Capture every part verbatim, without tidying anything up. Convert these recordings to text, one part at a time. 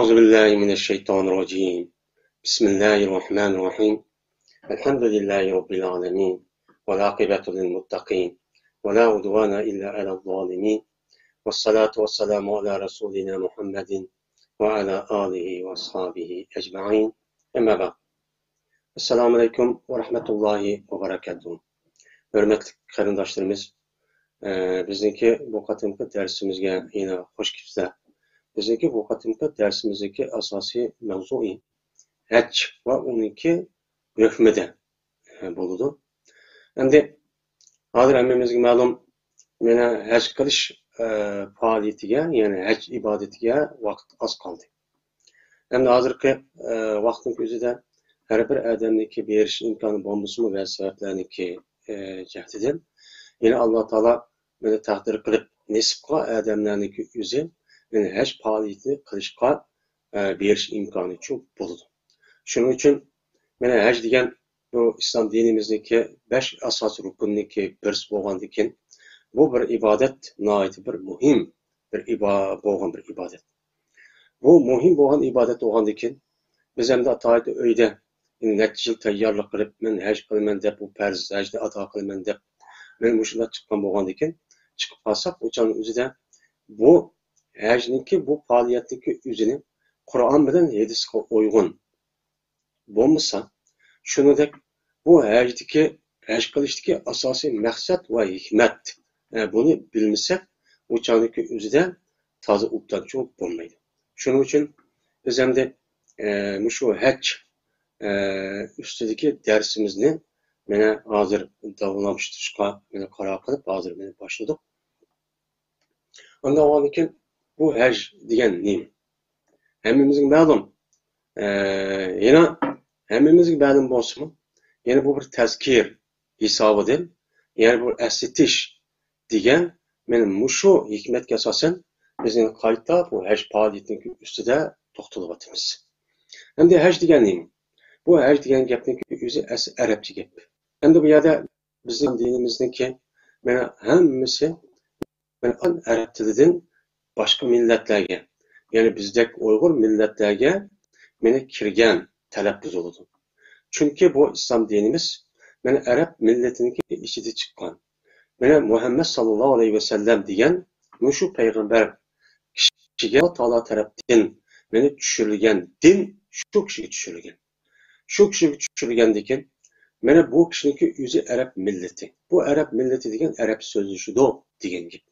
أعوذ بالله من الشيطان الرجيم. بسم الله الرحمن الرحيم. الحمد لله رب العالمين. والعاقبة للمتقين. ولا عدوان إلا على الظالمين. والصلاة والسلام على رسولنا محمد وعلى آله وأصحابه أجمعين. أما بعد. ئەسسالامۇئەلەيكۇم ۋە رەھمەتۇللاھى ۋە بەرىكاتۇھۇ. ھۆرمەتلىك قېرىنداشلىرىمىز، ئە، بىزنىڭكى بۇ قېتىمقى دەرسىمىزگە يەنە خوش كەپسىلەر. بىزنىڭكى بۇ قېتىمقى دەرسىمىزدىكى ئاساسىي مەۋزۇيى ھەج ۋە ئۇنىڭكى ھۆكمىدە، ئە، بولىدۇ. ئەمدى ھازىر ھەممىمىزگە مەلۇم، مانا ھەج قىلىش، ئە، پائالىيىتىگە، يەنى ھەج ئىبادىتىگە ۋاقىت ئاز قالدى. ئەمدى ھازىرقى، ئە، ۋاقىتنىڭ ئۆزىدە ھەر بىر ئادەمنىڭكى بېرىش ئىمكانى بولمىسىمۇ، بەزى سەۋەبلەرنىڭكى، ئە، جەھىتىدىن، يەنە ئاللا تائالا مانا تەقدىر قىلىپ نېسىپ قىلغان ئادەملەرنىڭكى ئۆزى، يەنى ھەج پائالىيىتىنى قىلىشقا، ئە، بېرىش ئىمكانىچۇ بولىدۇ. شۇنىڭ ئۈچۈن مانا ھەج دېگەن بۇ ئىسلام دىنىمىزنىڭكى بەش ئاساسىي رۇكنىنىڭكى بىرسى بولغاندىكىن، بۇ بىر ئىبادەت، ناھايىتى بىر مۇھىم بىر ئىبا-، بولغان بىر ئىبادەت. بۇ مۇھىم بولغان ئىبادەت بولغاندىكىن، بىز ئەمدى ئاتايىتى ئۆيدە نەچچە يىل تەييارلىق قىلىپ، مەن ھەج قىلىمەن دەپ، بۇ پەرز ھەجنى ئادا قىلىمەن دەپ، مەن مۇشۇنداق چىققان بولغاندىكىن، چىقىپ قالساق، ئۇ چاغنىڭ ئۆزىدە بۇ ھەجنىڭكى، بۇ پائالىيەتنىڭكى ئۆزىنى قۇرئان بىلەن ھەدىسكە ئۇيغۇن بولمىسا، شۇنىڭدەك بۇ ھەجدىكى، ھەج قىلىشتىكى ئاساسىي مەقسەت ۋە ھېكمەت، ئە، بۇنى بىلمىسەك، ئۇ چاغدىكى ئۆزىدە تازا ئوبدانچۇ بولمايدۇ. شۇنىڭ ئۈچۈن بىز ئەمدى، ئە، مۇشۇ ھەج، ئە، ئۈستىدىكى دەرسىمىزنى مانا ھازىر داۋاملاشتۇرۇشقا مانا قارار قىلىپ، ھازىر مانا باشلىدۇق. ئۇنداق بولغاندىكىن، بۇ ھەج دېگەن نېمە؟ ھەممىمىزگە مەلۇم. ئە، يەنە ھەممىمىزگە مەلۇم بولسىمۇ، يەنە بۇ بىر تەزكىر ھېسابىدىن، يەنى بۇ ئەسلىتىش دېگەن، مانا مۇشۇ ھېكمەتكە ئاساسەن، بىز يەنە قايتا بۇ ھەج پائالىيىتىنىڭ ئۈستىدە توختىلىۋاتىمىز. ئەمدى ھەج دېگەن نېمە؟ بۇ ھەج دېگەن گەپنىڭ ئۆزى ئەسلى ئەرەبچە گەپ. ئەمدى بۇ يەردە بىزنىڭ دىنىمىزنىڭكى، مانا، ھەممىسى، مانا، ئەرەب تىلىدىن باشقا مىللەتلەرگە، يەنى بىزدەك ئۇيغۇر مىللەتلەرگە، مانا، كىرگەن تەلەپپۇز بولىدۇ. چۈنكى بۇ ئىسلام دىنىمىز، مانا، ئەرەب مىللىتىنىڭكى ئىچىدە چىققان. مانا، مۇھەممەد ساللاللاھۇ ئەلەيھى ۋەسەللەم دېگەن مۇشۇ پەيغەمبەر كىشىگە ئاللا تائالا تەرەپتىن، مانا، چۈشۈرۈلگەن دىن شۇ كىشىگە چۈشۈرۈلگەن. شۇ كىشىگە چۈشۈرگەندىكىن، مانا بۇ كىشىنىڭكى ئۆزى ئەرەب مىللىتى. بۇ ئەرەب مىللىتى دېگەن ئەرەب سۆزلىشىدۇ دېگەن گەپ.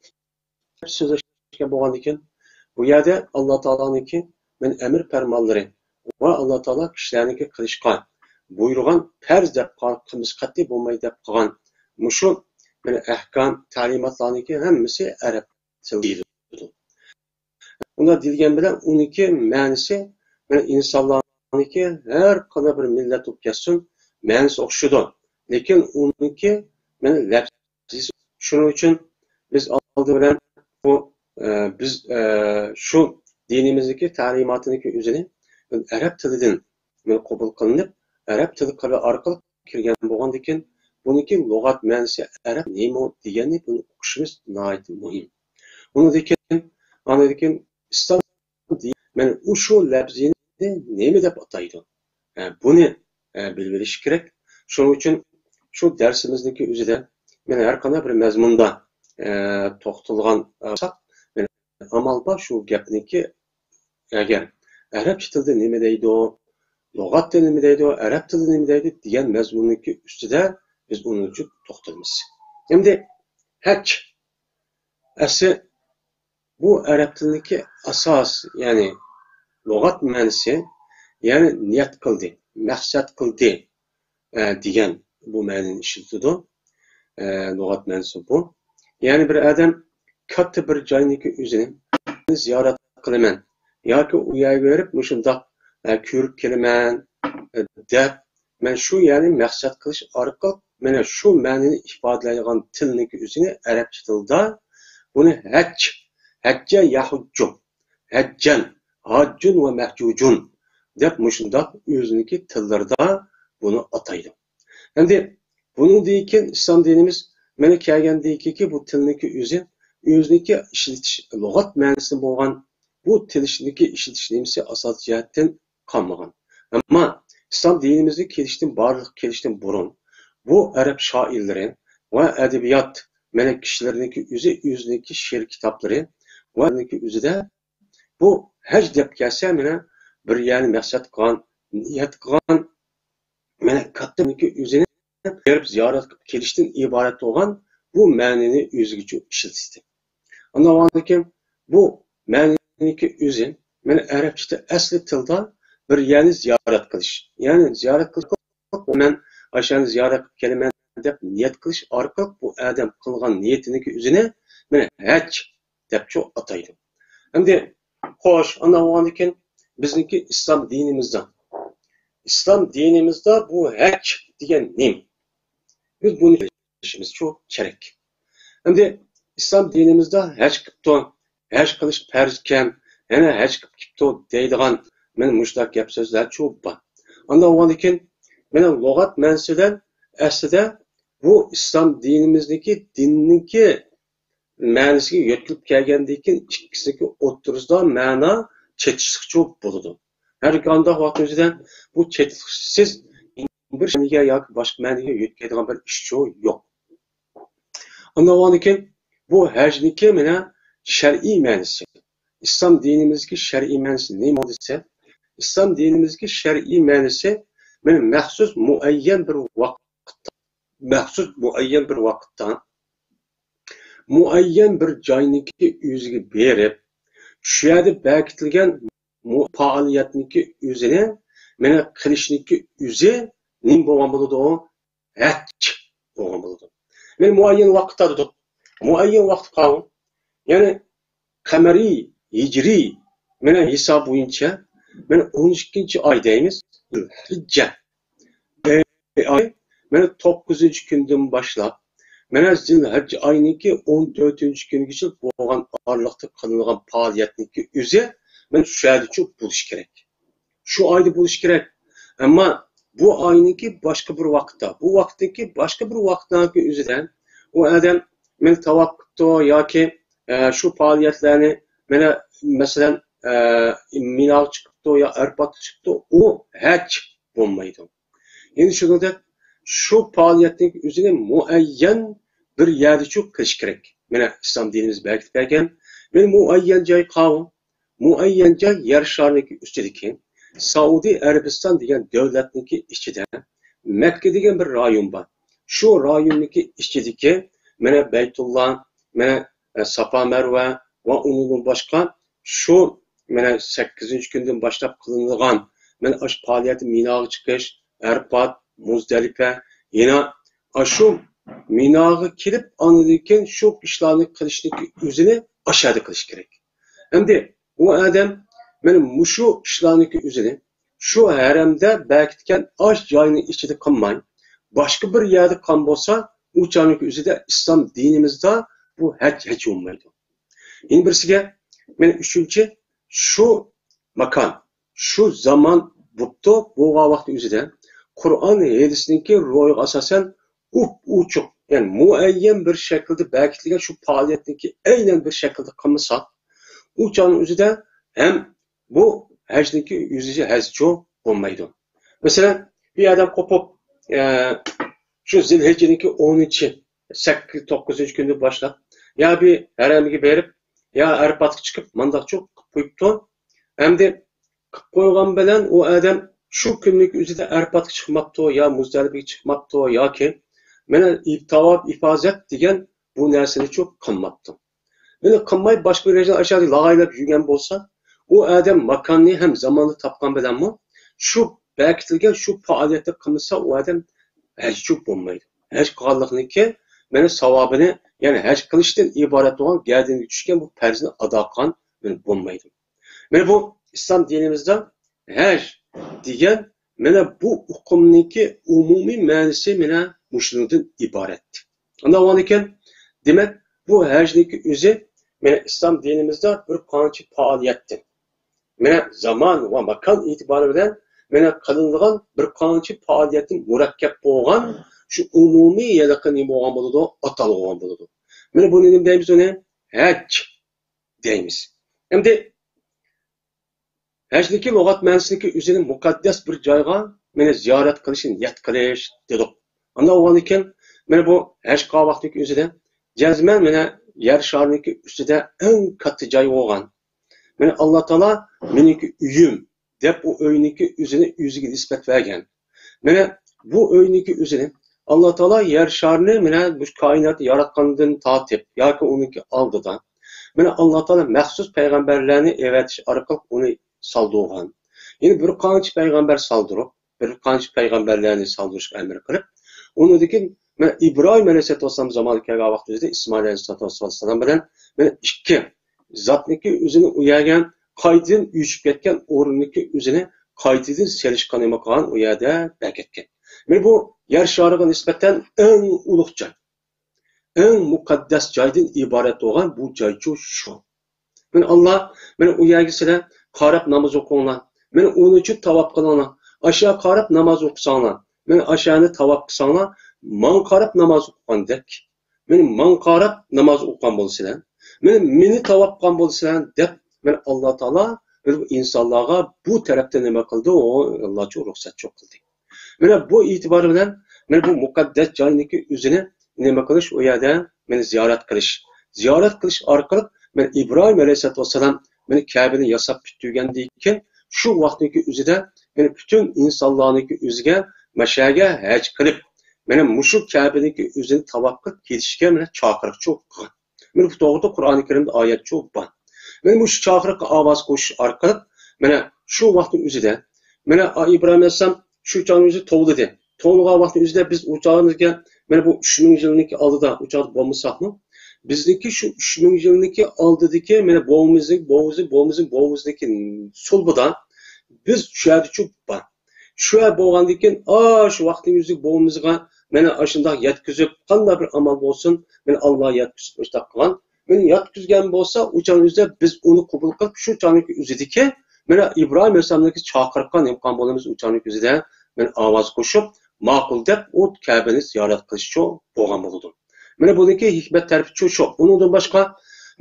ئەرەب سۆزلەشكەن بولغاندىكىن، بۇ يەردە ئاللا تائالانىڭكى، مانا، ئەمر پەرمانلىرى ۋە ئاللا تائالا كىشىلەرنىڭكى قىلىشقا بۇيرۇغان، پەرز دەپ قىلمىسا قەتئىي بولمايدۇ دەپ قىلغان مۇشۇ، مانا، ئەھكام، تەلىماتلارنىڭكى ھەممىسى ئەرەب تىلىدا دېيىلىدۇ. ئۇنداق دېيىلگەن بىلەن ئۇنىڭكى مەنىسى، مانا، ئىنسانلارنىڭكى ھەر قانداق بىر مىللەت بولۇپ كەتسۇن، مەنىسى ئوخشىدۇ. لېكىن ئۇنىڭكى، مانا، لەپزى. شۇنىڭ ئۈچۈن بىز ئالدى بىلەن بۇ، ئە، بىز، ئە، شۇ دىنىمىزدىكى تەلىماتىنىڭكى ئۆزىنى ئەرەب تىلىدىن، مانا، قوبۇل قىلىنىپ، ئەرەب تىلى ئارقىلىق كىرگەن بولغاندىكىن، بۇنىڭكى لۇغەت مەنىسى ئەرەب نېمە دېگەننى بۇنى ئۇقۇشىمىز ناھايىتى مۇھىم. ئۇنىڭدىن كېيىن، ئاندىن كېيىن ئىسلام دىنى، مانا، ئۇشۇ لەپزىنى نېمە دەپ ئاتايدۇ؟ ھە، بۇنى، ھە، بىلىۋېلىش كېرەك. شۇنىڭ ئۈچۈن شۇ دەرسىمىزنىڭكى ئۆزىدە، مانا، ھەر قانداق بىر مەزمۇندا، ھە، توختالغان بولساق، مانا، ئامال بار شۇ گەپنىكى، ئەگەر ئەرەبچە تىلدا نېمە دەيدۇ، لۇغەتتە نېمە دەيدۇ، ئەرەب تىلدا نېمە دەيدۇ دېگەن مەزمۇننىڭكى ئۈستىدە بىز ئۇنىڭ ئۈچۈن توختىلىمىز. ئەمدى ھەج ئەسلى بۇ ئەرەب تىلىدىكى ئاساس، يەنى لۇغەت مەنىسى، يەنى نىيەت قىلدى، مەقسەت قىلدى، ئە، دېگەن بۇ مەنىنى ئىشلىتىدۇ. ئە، لۇغەت مەنىسى بۇ. يەنى بىر ئادەم كاتتا بىر جاينىڭكى ئۆزىنى زىيارەت قىلىمەن ياكى ئۇ يەرگە بېرىپ مۇشۇنداق، ئە، كۆرۈپ كېلىمەن، ئە، دەپ، مەن شۇ يەرنى مەقسەت قىلىش ئارقىلىق، مانا شۇ مەنىنى ئىپادىلەيدىغان تىلنىڭكى ئۆزىنى ئەرەبچە تىلدا بۇنى ھەج، ھەججە يەھۇججۇ، ھەججەن، ھاججۇن ۋە مەھجۇجۇن دەپ مۇشۇنداق ئۆزىنىڭكى تىللىرىدا بۇنى ئاتايدۇ. ئەمدى بۇنىڭدىن كېيىن ئىسلام دىنىمىز مانا كەلگەندىن كېيىنكى بۇ تىلنىڭكى ئۆزى، ئۆزىنىڭكى ئىشلىتىش لۇغەت مەنىسىدە بولغان بۇ تىلىشنىكى ئىشلىتىش نېمىسى ئاساسىي جەھەتتىن قالمىغان. ئەمما ئىسلام دىنىمىزگە كېلىشتىن، بارلىققا كېلىشتىن بۇرۇن بۇ ئەرەب شائىرلىرى ۋە ئەدەبىيات مەنە كىشىلىرىنىڭكى ئۆزى، ئۆزىنىڭكى شېئىر كىتابلىرى ۋە ئۆزىدە بۇ ھەج دەپ كەلسە، مانا بىر يەرنى مەقسەت قىلغان، نىيەت قىلغان، مانا كاتتىنىڭكى ئۆزىنى بېرىپ زىيارەت قىلىپ كېلىشتىن ئىبارەت بولغان بۇ مەنىنى ئۆزىگىچە ئىشلىتىشتى. ئاندىن بۇ مەنىنىڭكى ئۆزى، مانا ئەرەبچىدە ئەسلى تىلدا بىر يەرنى زىيارەت قىلىش. يەنى زىيارەت قىلىش، مەن ئاشۇ يەرنى زىيارەت قىلىپ كېلىمەن دەپ نىيەت قىلىش ئارقىلىق بۇ ئادەم قىلغان نىيىتىنىڭكى ئۆزىنى مانا ھەج دەپچۇ ئاتايدۇ. ئەمدى خوش، ئانداق بولغاندىن كېيىن بىزنىڭكى ئىسلام دىنىمىزدا، ئىسلام دىنىمىزدا بۇ ھەج دېگەن نېمە؟ بىز بۇنى بىلىشىمىزچۇ كېرەك. ئەمدى ئىسلام دىنىمىزدا ھەج قىپتۇ، ھەج قىلىش پەرز ئىكەن، يەنە ھەج قىلىپ كېپتۇ دەيدىغان مانا مۇشۇنداق گەپ سۆزلەرچۇ بار. ئانداق بولغاندىن كېيىن مانا لۇغەت مەنىسى بىلەن ئەسلىدە بۇ ئىسلام دىنىمىزدىكى دىننىڭكى مەنىسىگە يۆتكىلىپ كەلگەندىن كېيىن ئىككىسىنىڭكى ئوتتۇرىسىدا مەنا چېتىشلىقچۇ بولىدۇ. ھەر قانداق ۋاقىتنىڭ ئۆزىدە بۇ چېتىشلىقسىز بىر مەنىگە ياكى باشقا مەنىگە يۆتكەيدىغان بىر ئىشچۇ يوق. ئاندىن كېيىن بۇ ھەجنىڭكى مانا شەرئىي مەنىسى. ئىسلام دىنىمىزدىكى شەرئىي مەنىسى نېمە دېسە، ئىسلام دىنىمىزدىكى شەرئىي مەنىسى مانا مەخسۇس مۇئەييەن بىر ۋاقىتتا، مەخسۇس مۇئەييەن بىر ۋاقىتتا مۇئەييەن بىر جاينىڭكى ئۆزىگە بېرىپ، شۇ يەردە بېكىتىلگەن مۇ-، پائالىيەتنىڭكى ئۆزىنى مانا قىلىشنىڭكى ئۆزى نېمە بولغان بولىدۇ؟ ھەج بولغان بولىدۇ. مانا مۇئەييەن ۋاقىتتا دېدۇق. مۇئەييەن ۋاقىت قاۋۇ. يەنى قەمەرىي، ھىجرىي، مانا ھېساب بويىچە، مانا ئون ئىككىنچى ئاي دەيمىز، ھىججە. ئاي، مانا توققۇزىنچى كۈندىن باشلاپ، مانا زىلھەججە ئاينىڭكى ئون تۆتىنچى كۈنىگىچە بولغان ئارىلىقتا قىلىنغان پائالىيەتنىڭكى ئۆزى، مانا شۇ يەردىچۇ بولۇشى كېرەك. شۇ ئايدا بولۇشى كېرەك. ئەمما بۇ ئاينىڭكى باشقا بىر ۋاقىتتا، بۇ ۋاقىتتىكى باشقا بىر ۋاقىتنىڭكى ئۆزىدە ئۇ ئادەم مانا تاۋاپ قىپتۇ ياكى، ئە، شۇ پائالىيەتلەرنى مانا، مەسىلەن، ئە، مىناغا چىقىپتۇ يا ئەرپاتقا چىقىپتۇ، ئۇ ھەج بولمايدۇ. يەنى شۇنىڭدەك شۇ پائالىيەتنىڭ ئۆزىنى مۇئەييەن بىر يەردىچۇ قىلىش كېرەك. مانا ئىسلام دىنىمىز بەركىتىپ بەرگەن. مانا مۇئەييەن جاي قاۋۇ. مۇئەييەن جاي يەر شارىنىڭكى ئۈستىدىكى سەئۇدى ئەرەبىستان دېگەن دۆلەتنىڭكى ئىچىدە مەككە دېگەن بىر رايون بار. شۇ رايوننىڭكى ئىچىدىكى مانا بەيتۇللا، مانا، ئە، ساپا مەرۋە ۋە ئۇنىڭدىن باشقا شۇ مانا سەككىزىنچى كۈندىن باشلاپ قىلىنىدىغان مانا ئاشۇ پائالىيەتتە مىناغا چىقىش، ئەرپات، مۇزدەلىپە، يەنە ئاشۇ مىناغا كېلىپ ئاندىن كېيىن شۇ ئىشلارنى قىلىشنىڭكى ئۆزىنى ئاشۇ يەردە قىلىش كېرەك. ئەمدى ئۇ ئادەم مانا مۇشۇ ئىشلارنىڭكى ئۆزىنى شۇ ھەرەمدە بەكىتكەن ئاش جاينىڭ ئىچىدە قىلماي، باشقا بىر يەردە قىلغان بولسا، ئۇ چاغنىڭكى ئۆزىدە ئىسلام دىنىمىزدا بۇ ھەج، ھەج بولمايدۇ. يەنە بىرسىگە، مانا ئۈچىنچى، شۇ ماكان، شۇ زامان بوپتۇ، بولغان ۋاقىت ئۆزىدە قۇرئان ھەدىسنىڭكى روھىغا ئاساسەن ئۇپ-ئوچۇق، يەنى مۇئەييەن بىر شەكىلدە بەكىتىلگەن شۇ پائالىيەتنىڭكى ئەينەن بىر شەكىلدە قىلمىساق، ئۇ چاغنىڭ ئۆزىدە ھەم بۇ ھەجنىڭكى ئۆزى ھەجچۇ بولمايدۇ. مەسىلەن، بىر ئادەم قوپۇپ، ئە، شۇ زىلھىججىنىڭكى ئونىنچى، سەككىز، توققۇزىنچى كۈندىن باشلاپ، يا بىر ھەرەمگە بېرىپ، يا ئەرپاتقا چىقىپ، مانداقچۇ قىلىپ قويۇپتۇ. ئەمدى قىلىپ قويغان بىلەن ئۇ ئادەم شۇ كۈننىڭ ئۆزىدە ئەرپاتقا چىقماپتۇ، يا مۇزدەلىپىگە چىقماپتۇ، ياكى مانا تاۋاپ ئىپازەت دېگەن بۇ نەرسىنىچۇ قىلماپتۇ. بۇنى قىلماي باشقا بىر يەردە ئاشۇ يەردە لاغايلاپ يۈرگەن بولسا، ئۇ ئادەم ماكاننى ھەم زاماننى تاپقان بىلەنمۇ شۇ بەكىتىلگەن شۇ پائالىيەتنى قىلمىسا، ئۇ ئادەم ھەجچۇ بولمايدۇ. ھەج قىلغانلىقنىڭكى مانا ساۋابىنى، يەنى ھەج قىلىشتىن ئىبارەت بولغان گەدىنىگە چۈشكەن بۇ پەرزنى ئادا قىلغان بولمايدۇ. مانا بۇ ئىسلام دىنىمىزدا ھەج دېگەن مانا بۇ ئۇقۇمنىڭكى ئومۇمىي مەنىسى مانا مۇشۇنىڭدىن ئىبارەت. ئاندىن كېيىن، دېمەك، بۇ ھەجنىڭكى ئۆزى مانا ئىسلام دىنىمىزدا بىر قانچە پائالىيەتتىن، مانا زامان ۋە ماكان ئېتىبارى بىلەن مانا قىلىنىدىغان بىر قانچە پائالىيەتتىن مۇرەككەپ بولغان شۇ ئومۇمىي ھېلىقى نېمە بولغان بولىدۇ، ئاتالغۇ بولغان بولىدۇ. مانا بۇنى نېمە دەيمىز ئۇنى؟ ھەج دەيمىز. ئەمدى ھەجنىڭكى لۇغەت مەنىسىدىكى ئۆزىنى مۇقەددەس بىر جايغا مېنى زىيارەت قىلىشنى نىيەت قىلىش دېدۇق. ئاندىن بولغاندىن كېيىن، مېنى بۇ ھەج قىلغان ۋاقتىدىكى ئۆزىدە جەزمەن مېنى يەر شارىنىڭكى ئۈستىدە ئەڭ كاتتا جاي بولغان، مېنى ئاللا تائالا مېنىڭكى ئۆيۈم دەپ، ئۇ ئۆينىڭكى ئۆزىنى ئۆزىگە نىسبەت بەرگەن. مېنى بۇ ئۆينىڭكى ئۆزىنى، ئاللا تائالا يەر شارىنى مېنى بۇ كائىناتنى ياراتقاندىن تارتىپ ياكى ئۇنىڭكى ئالدىدا، مېنى ئاللا تائالا مەخسۇس پەيغەمبەرلەرنى ئەۋەتىش ئارقىلىق ئۇنى سالدۇرغان. يەنى بىر قانچە پەيغەمبەر سالدۇرۇپ، بىر قانچە پەيغەمبەرلەرنى سالدۇرۇشقا ئەمر قىلىپ، ئۇنىڭدىن كېيىن مانا ئىبراھىم ئەلەيھىسسالاتۇ ۋەسسالام زامانىغا كەلگەن ۋاقتىمىزدا ئىسمائىل ئەلەيھىسسالاتۇ ۋەسسالام بىلەن مانا ئىككى زاتنىكى ئۆزىنى ئۇ يەرگە قايتىدىن ئۆچۈپ كەتكەن ئورنىنىكى ئۆزىنى قايتىدىن سېلىشقا نېمە قىلغان ئۇ يەردە بەرگەتكەن. مانا بۇ يەر شارىغا نىسبەتەن ئەڭ ئۇلۇغ جاي، ئەڭ مۇقەددەس جايدىن ئىبارەت بولغان بۇ جايچۇ شۇ. مانا ئاللا، مانا ئۇ يەرگە سىلەر قاراپ ناماز ئوقۇڭلار. مانا ئۇنى ئۈچۈن تاۋاپ قىلىڭلار. ئاشۇ قاراپ ناماز ئوقۇساڭلار، مانا ئاشۇنى تاۋاپ قىلساڭلار، ماڭا قاراپ ناماز ئوقۇغاندەك. مانا ماڭا قاراپ ناماز ئوقۇغان بولسىلەر، مانا مېنى تاۋاپ قىلغان بولسىلەر دەپ، مانا ئاللا تائالا بىر ئىنسانلارغا بۇ تەرەپتە نېمە قىلدى؟ ئۇ ئاللاچۇ رۇخسەتچۇ قىلدى. مانا بۇ ئېتىبار بىلەن مانا بۇ مۇقەددەس جاينىڭكى ئۆزىنى نېمە قىلىش، ئۇ يەردە مانا زىيارەت قىلىش. زىيارەت قىلىش ئارقىلىق مانا ئىبراھىم ئەلەيھىسسالاتۇ ۋەسسالام مانا كەبىنى ياساپ پۈتتۈرگەندىن كېيىن، شۇ ۋاقىتنىڭكى ئۆزىدە مانا پۈتۈن ئىنسانلارنىڭكى ئۆزىگە مەشەگە ھەج قىلىپ، مانا مۇشۇ كەبىنىڭكى ئۆزىنى تاۋاپ قىلىپ كېلىشكە مانا چاقىرىقچۇ قىلغان. مانا بۇ توغرىدا قۇرئانى كەرىمدە ئايەتچۇ بار. مانا مۇشۇ چاقىرىققا ئاۋاز قوشۇش ئارقىلىق، مانا شۇ ۋاقىتنىڭ ئۆزىدە، مانا ئىبراھىم ئەلەيھىسسالام شۇ چاغنىڭ ئۆزىدە توۋلىدى. توۋلىغان ۋاقىتنىڭ ئۆزىدە بىز ئۇ چاغنىڭكى، مانا بۇ ئۈچ مىڭ يىلنىڭكى ئالدىدا ئۇ چاغدا بولمىساقمۇ، بىزنىڭكى شۇ ئۈچ مىڭ يىلنىڭكى ئالدىدىكى، مانا بوۋىمىزنىڭ، بوۋىمىزنىڭ، بوۋىمىزنىڭكى سۇلبىدا بىز چۈشەدىچۇ بار. شۇ بولغاندىن كېيىن، ئاشۇ ۋاقىتنىڭ ئۆزىدە بوۋىمىزغا مانا ئاشۇنداق يەتكۈزۈپ، قانداق بىر ئامال بولسۇن، مانا ئاللا يەتكۈزۈپ مۇشۇنداق قىلغان. مانا يەتكۈزگەن بولسا، ئۇ چاغنىڭ ئۆزىدە بىز ئۇنى قوبۇل قىلىپ، شۇ چاغنىڭكى ئۆزىدىكى، مانا ئىبراھىم ئەلەيھىسسالامنىڭكى چاقىرىققا نېمە قىلغان بولىمىز، ئۇ چاغنىڭكى ئۆزىدە مانا ئاۋاز قوشۇپ، ماقۇل دەپ، ئۇ كەبىنى زىيارەت قىلىشچۇ بولغان بولىدۇ. مانا بۇنىڭكى ھېكمەت تەرىپىچۇ شۇ. ئۇنىڭدىن باشقا،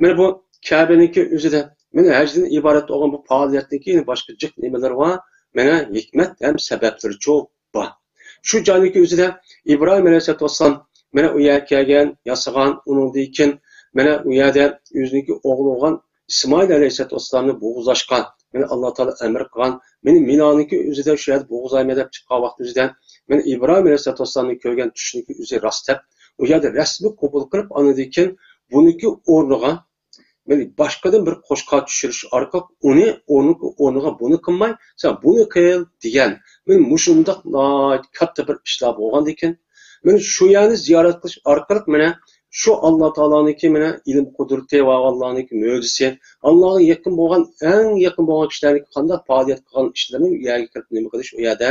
مانا بۇ كەبىنىڭكى ئۆزىدە، مانا ھەجدىن ئىبارەت بولغان بۇ پائالىيەتنىڭكى يەنە باشقا جىق نېمىلىرى بار، مانا ھېكمەت ھەم سەۋەبلىرىچۇ بار. شۇ جاينىڭكى ئۆزىدە ئىبراھىم ئەلەيھىسسالاتۇ ۋەسسالام مانا ئۇ يەرگە كەلگەن، ياسىغان، ئۇنىڭدىن كېيىن مانا ئۇ يەردە ئۆزىنىڭكى ئوغلى بولغان ئىسمائىل ئەلەيھىسسالاتۇ ۋەسسالامنى بوغۇزلاشقا، مانا ئاللا تائالا ئەمر قىلغان، مانا مىنانىڭكى ئۆزىدە شۇ يەردە بوغۇزلايمەن دەپ چىققان ۋاقتى ئۆزىدە، مانا ئىبراھىم ئەلەيھىسسالاتۇ ۋەسسالامنى كۆرگەن چۈشنىڭكى ئۆزى راست دەپ، ئۇ يەردە رەسمىي قوبۇل قىلىپ، ئاندىن كېيىن بۇنىڭكى ئورنىغا مانا باشقىدىن بىر قوشقا چۈشۈرۈش ئارقىلىق ئۇنى ئورنىغا، ئورنىغا بۇنى قىلماي، سەن بۇنى قىل دېگەن. مانا مۇشۇنداق ناھايىتى كاتتا بىر ئىشلار بولغاندىكىن، مانا شۇ يەرنى زىيارەت قىلىش ئارقىلىق مانا شۇ ئاللا تائالانىڭكى مانا ئىلىم قۇدرىتى ۋە ئاللانىڭكى مۆجىزىسى، ئاللاغا يېقىن بولغان، ئەڭ يېقىن بولغان كىشىلەرنىڭ قانداق پائالىيەت قىلغان ئىشلىرىنى ئۇ يەرگە كىرىپ نېمە قىلىش، ئۇ يەردە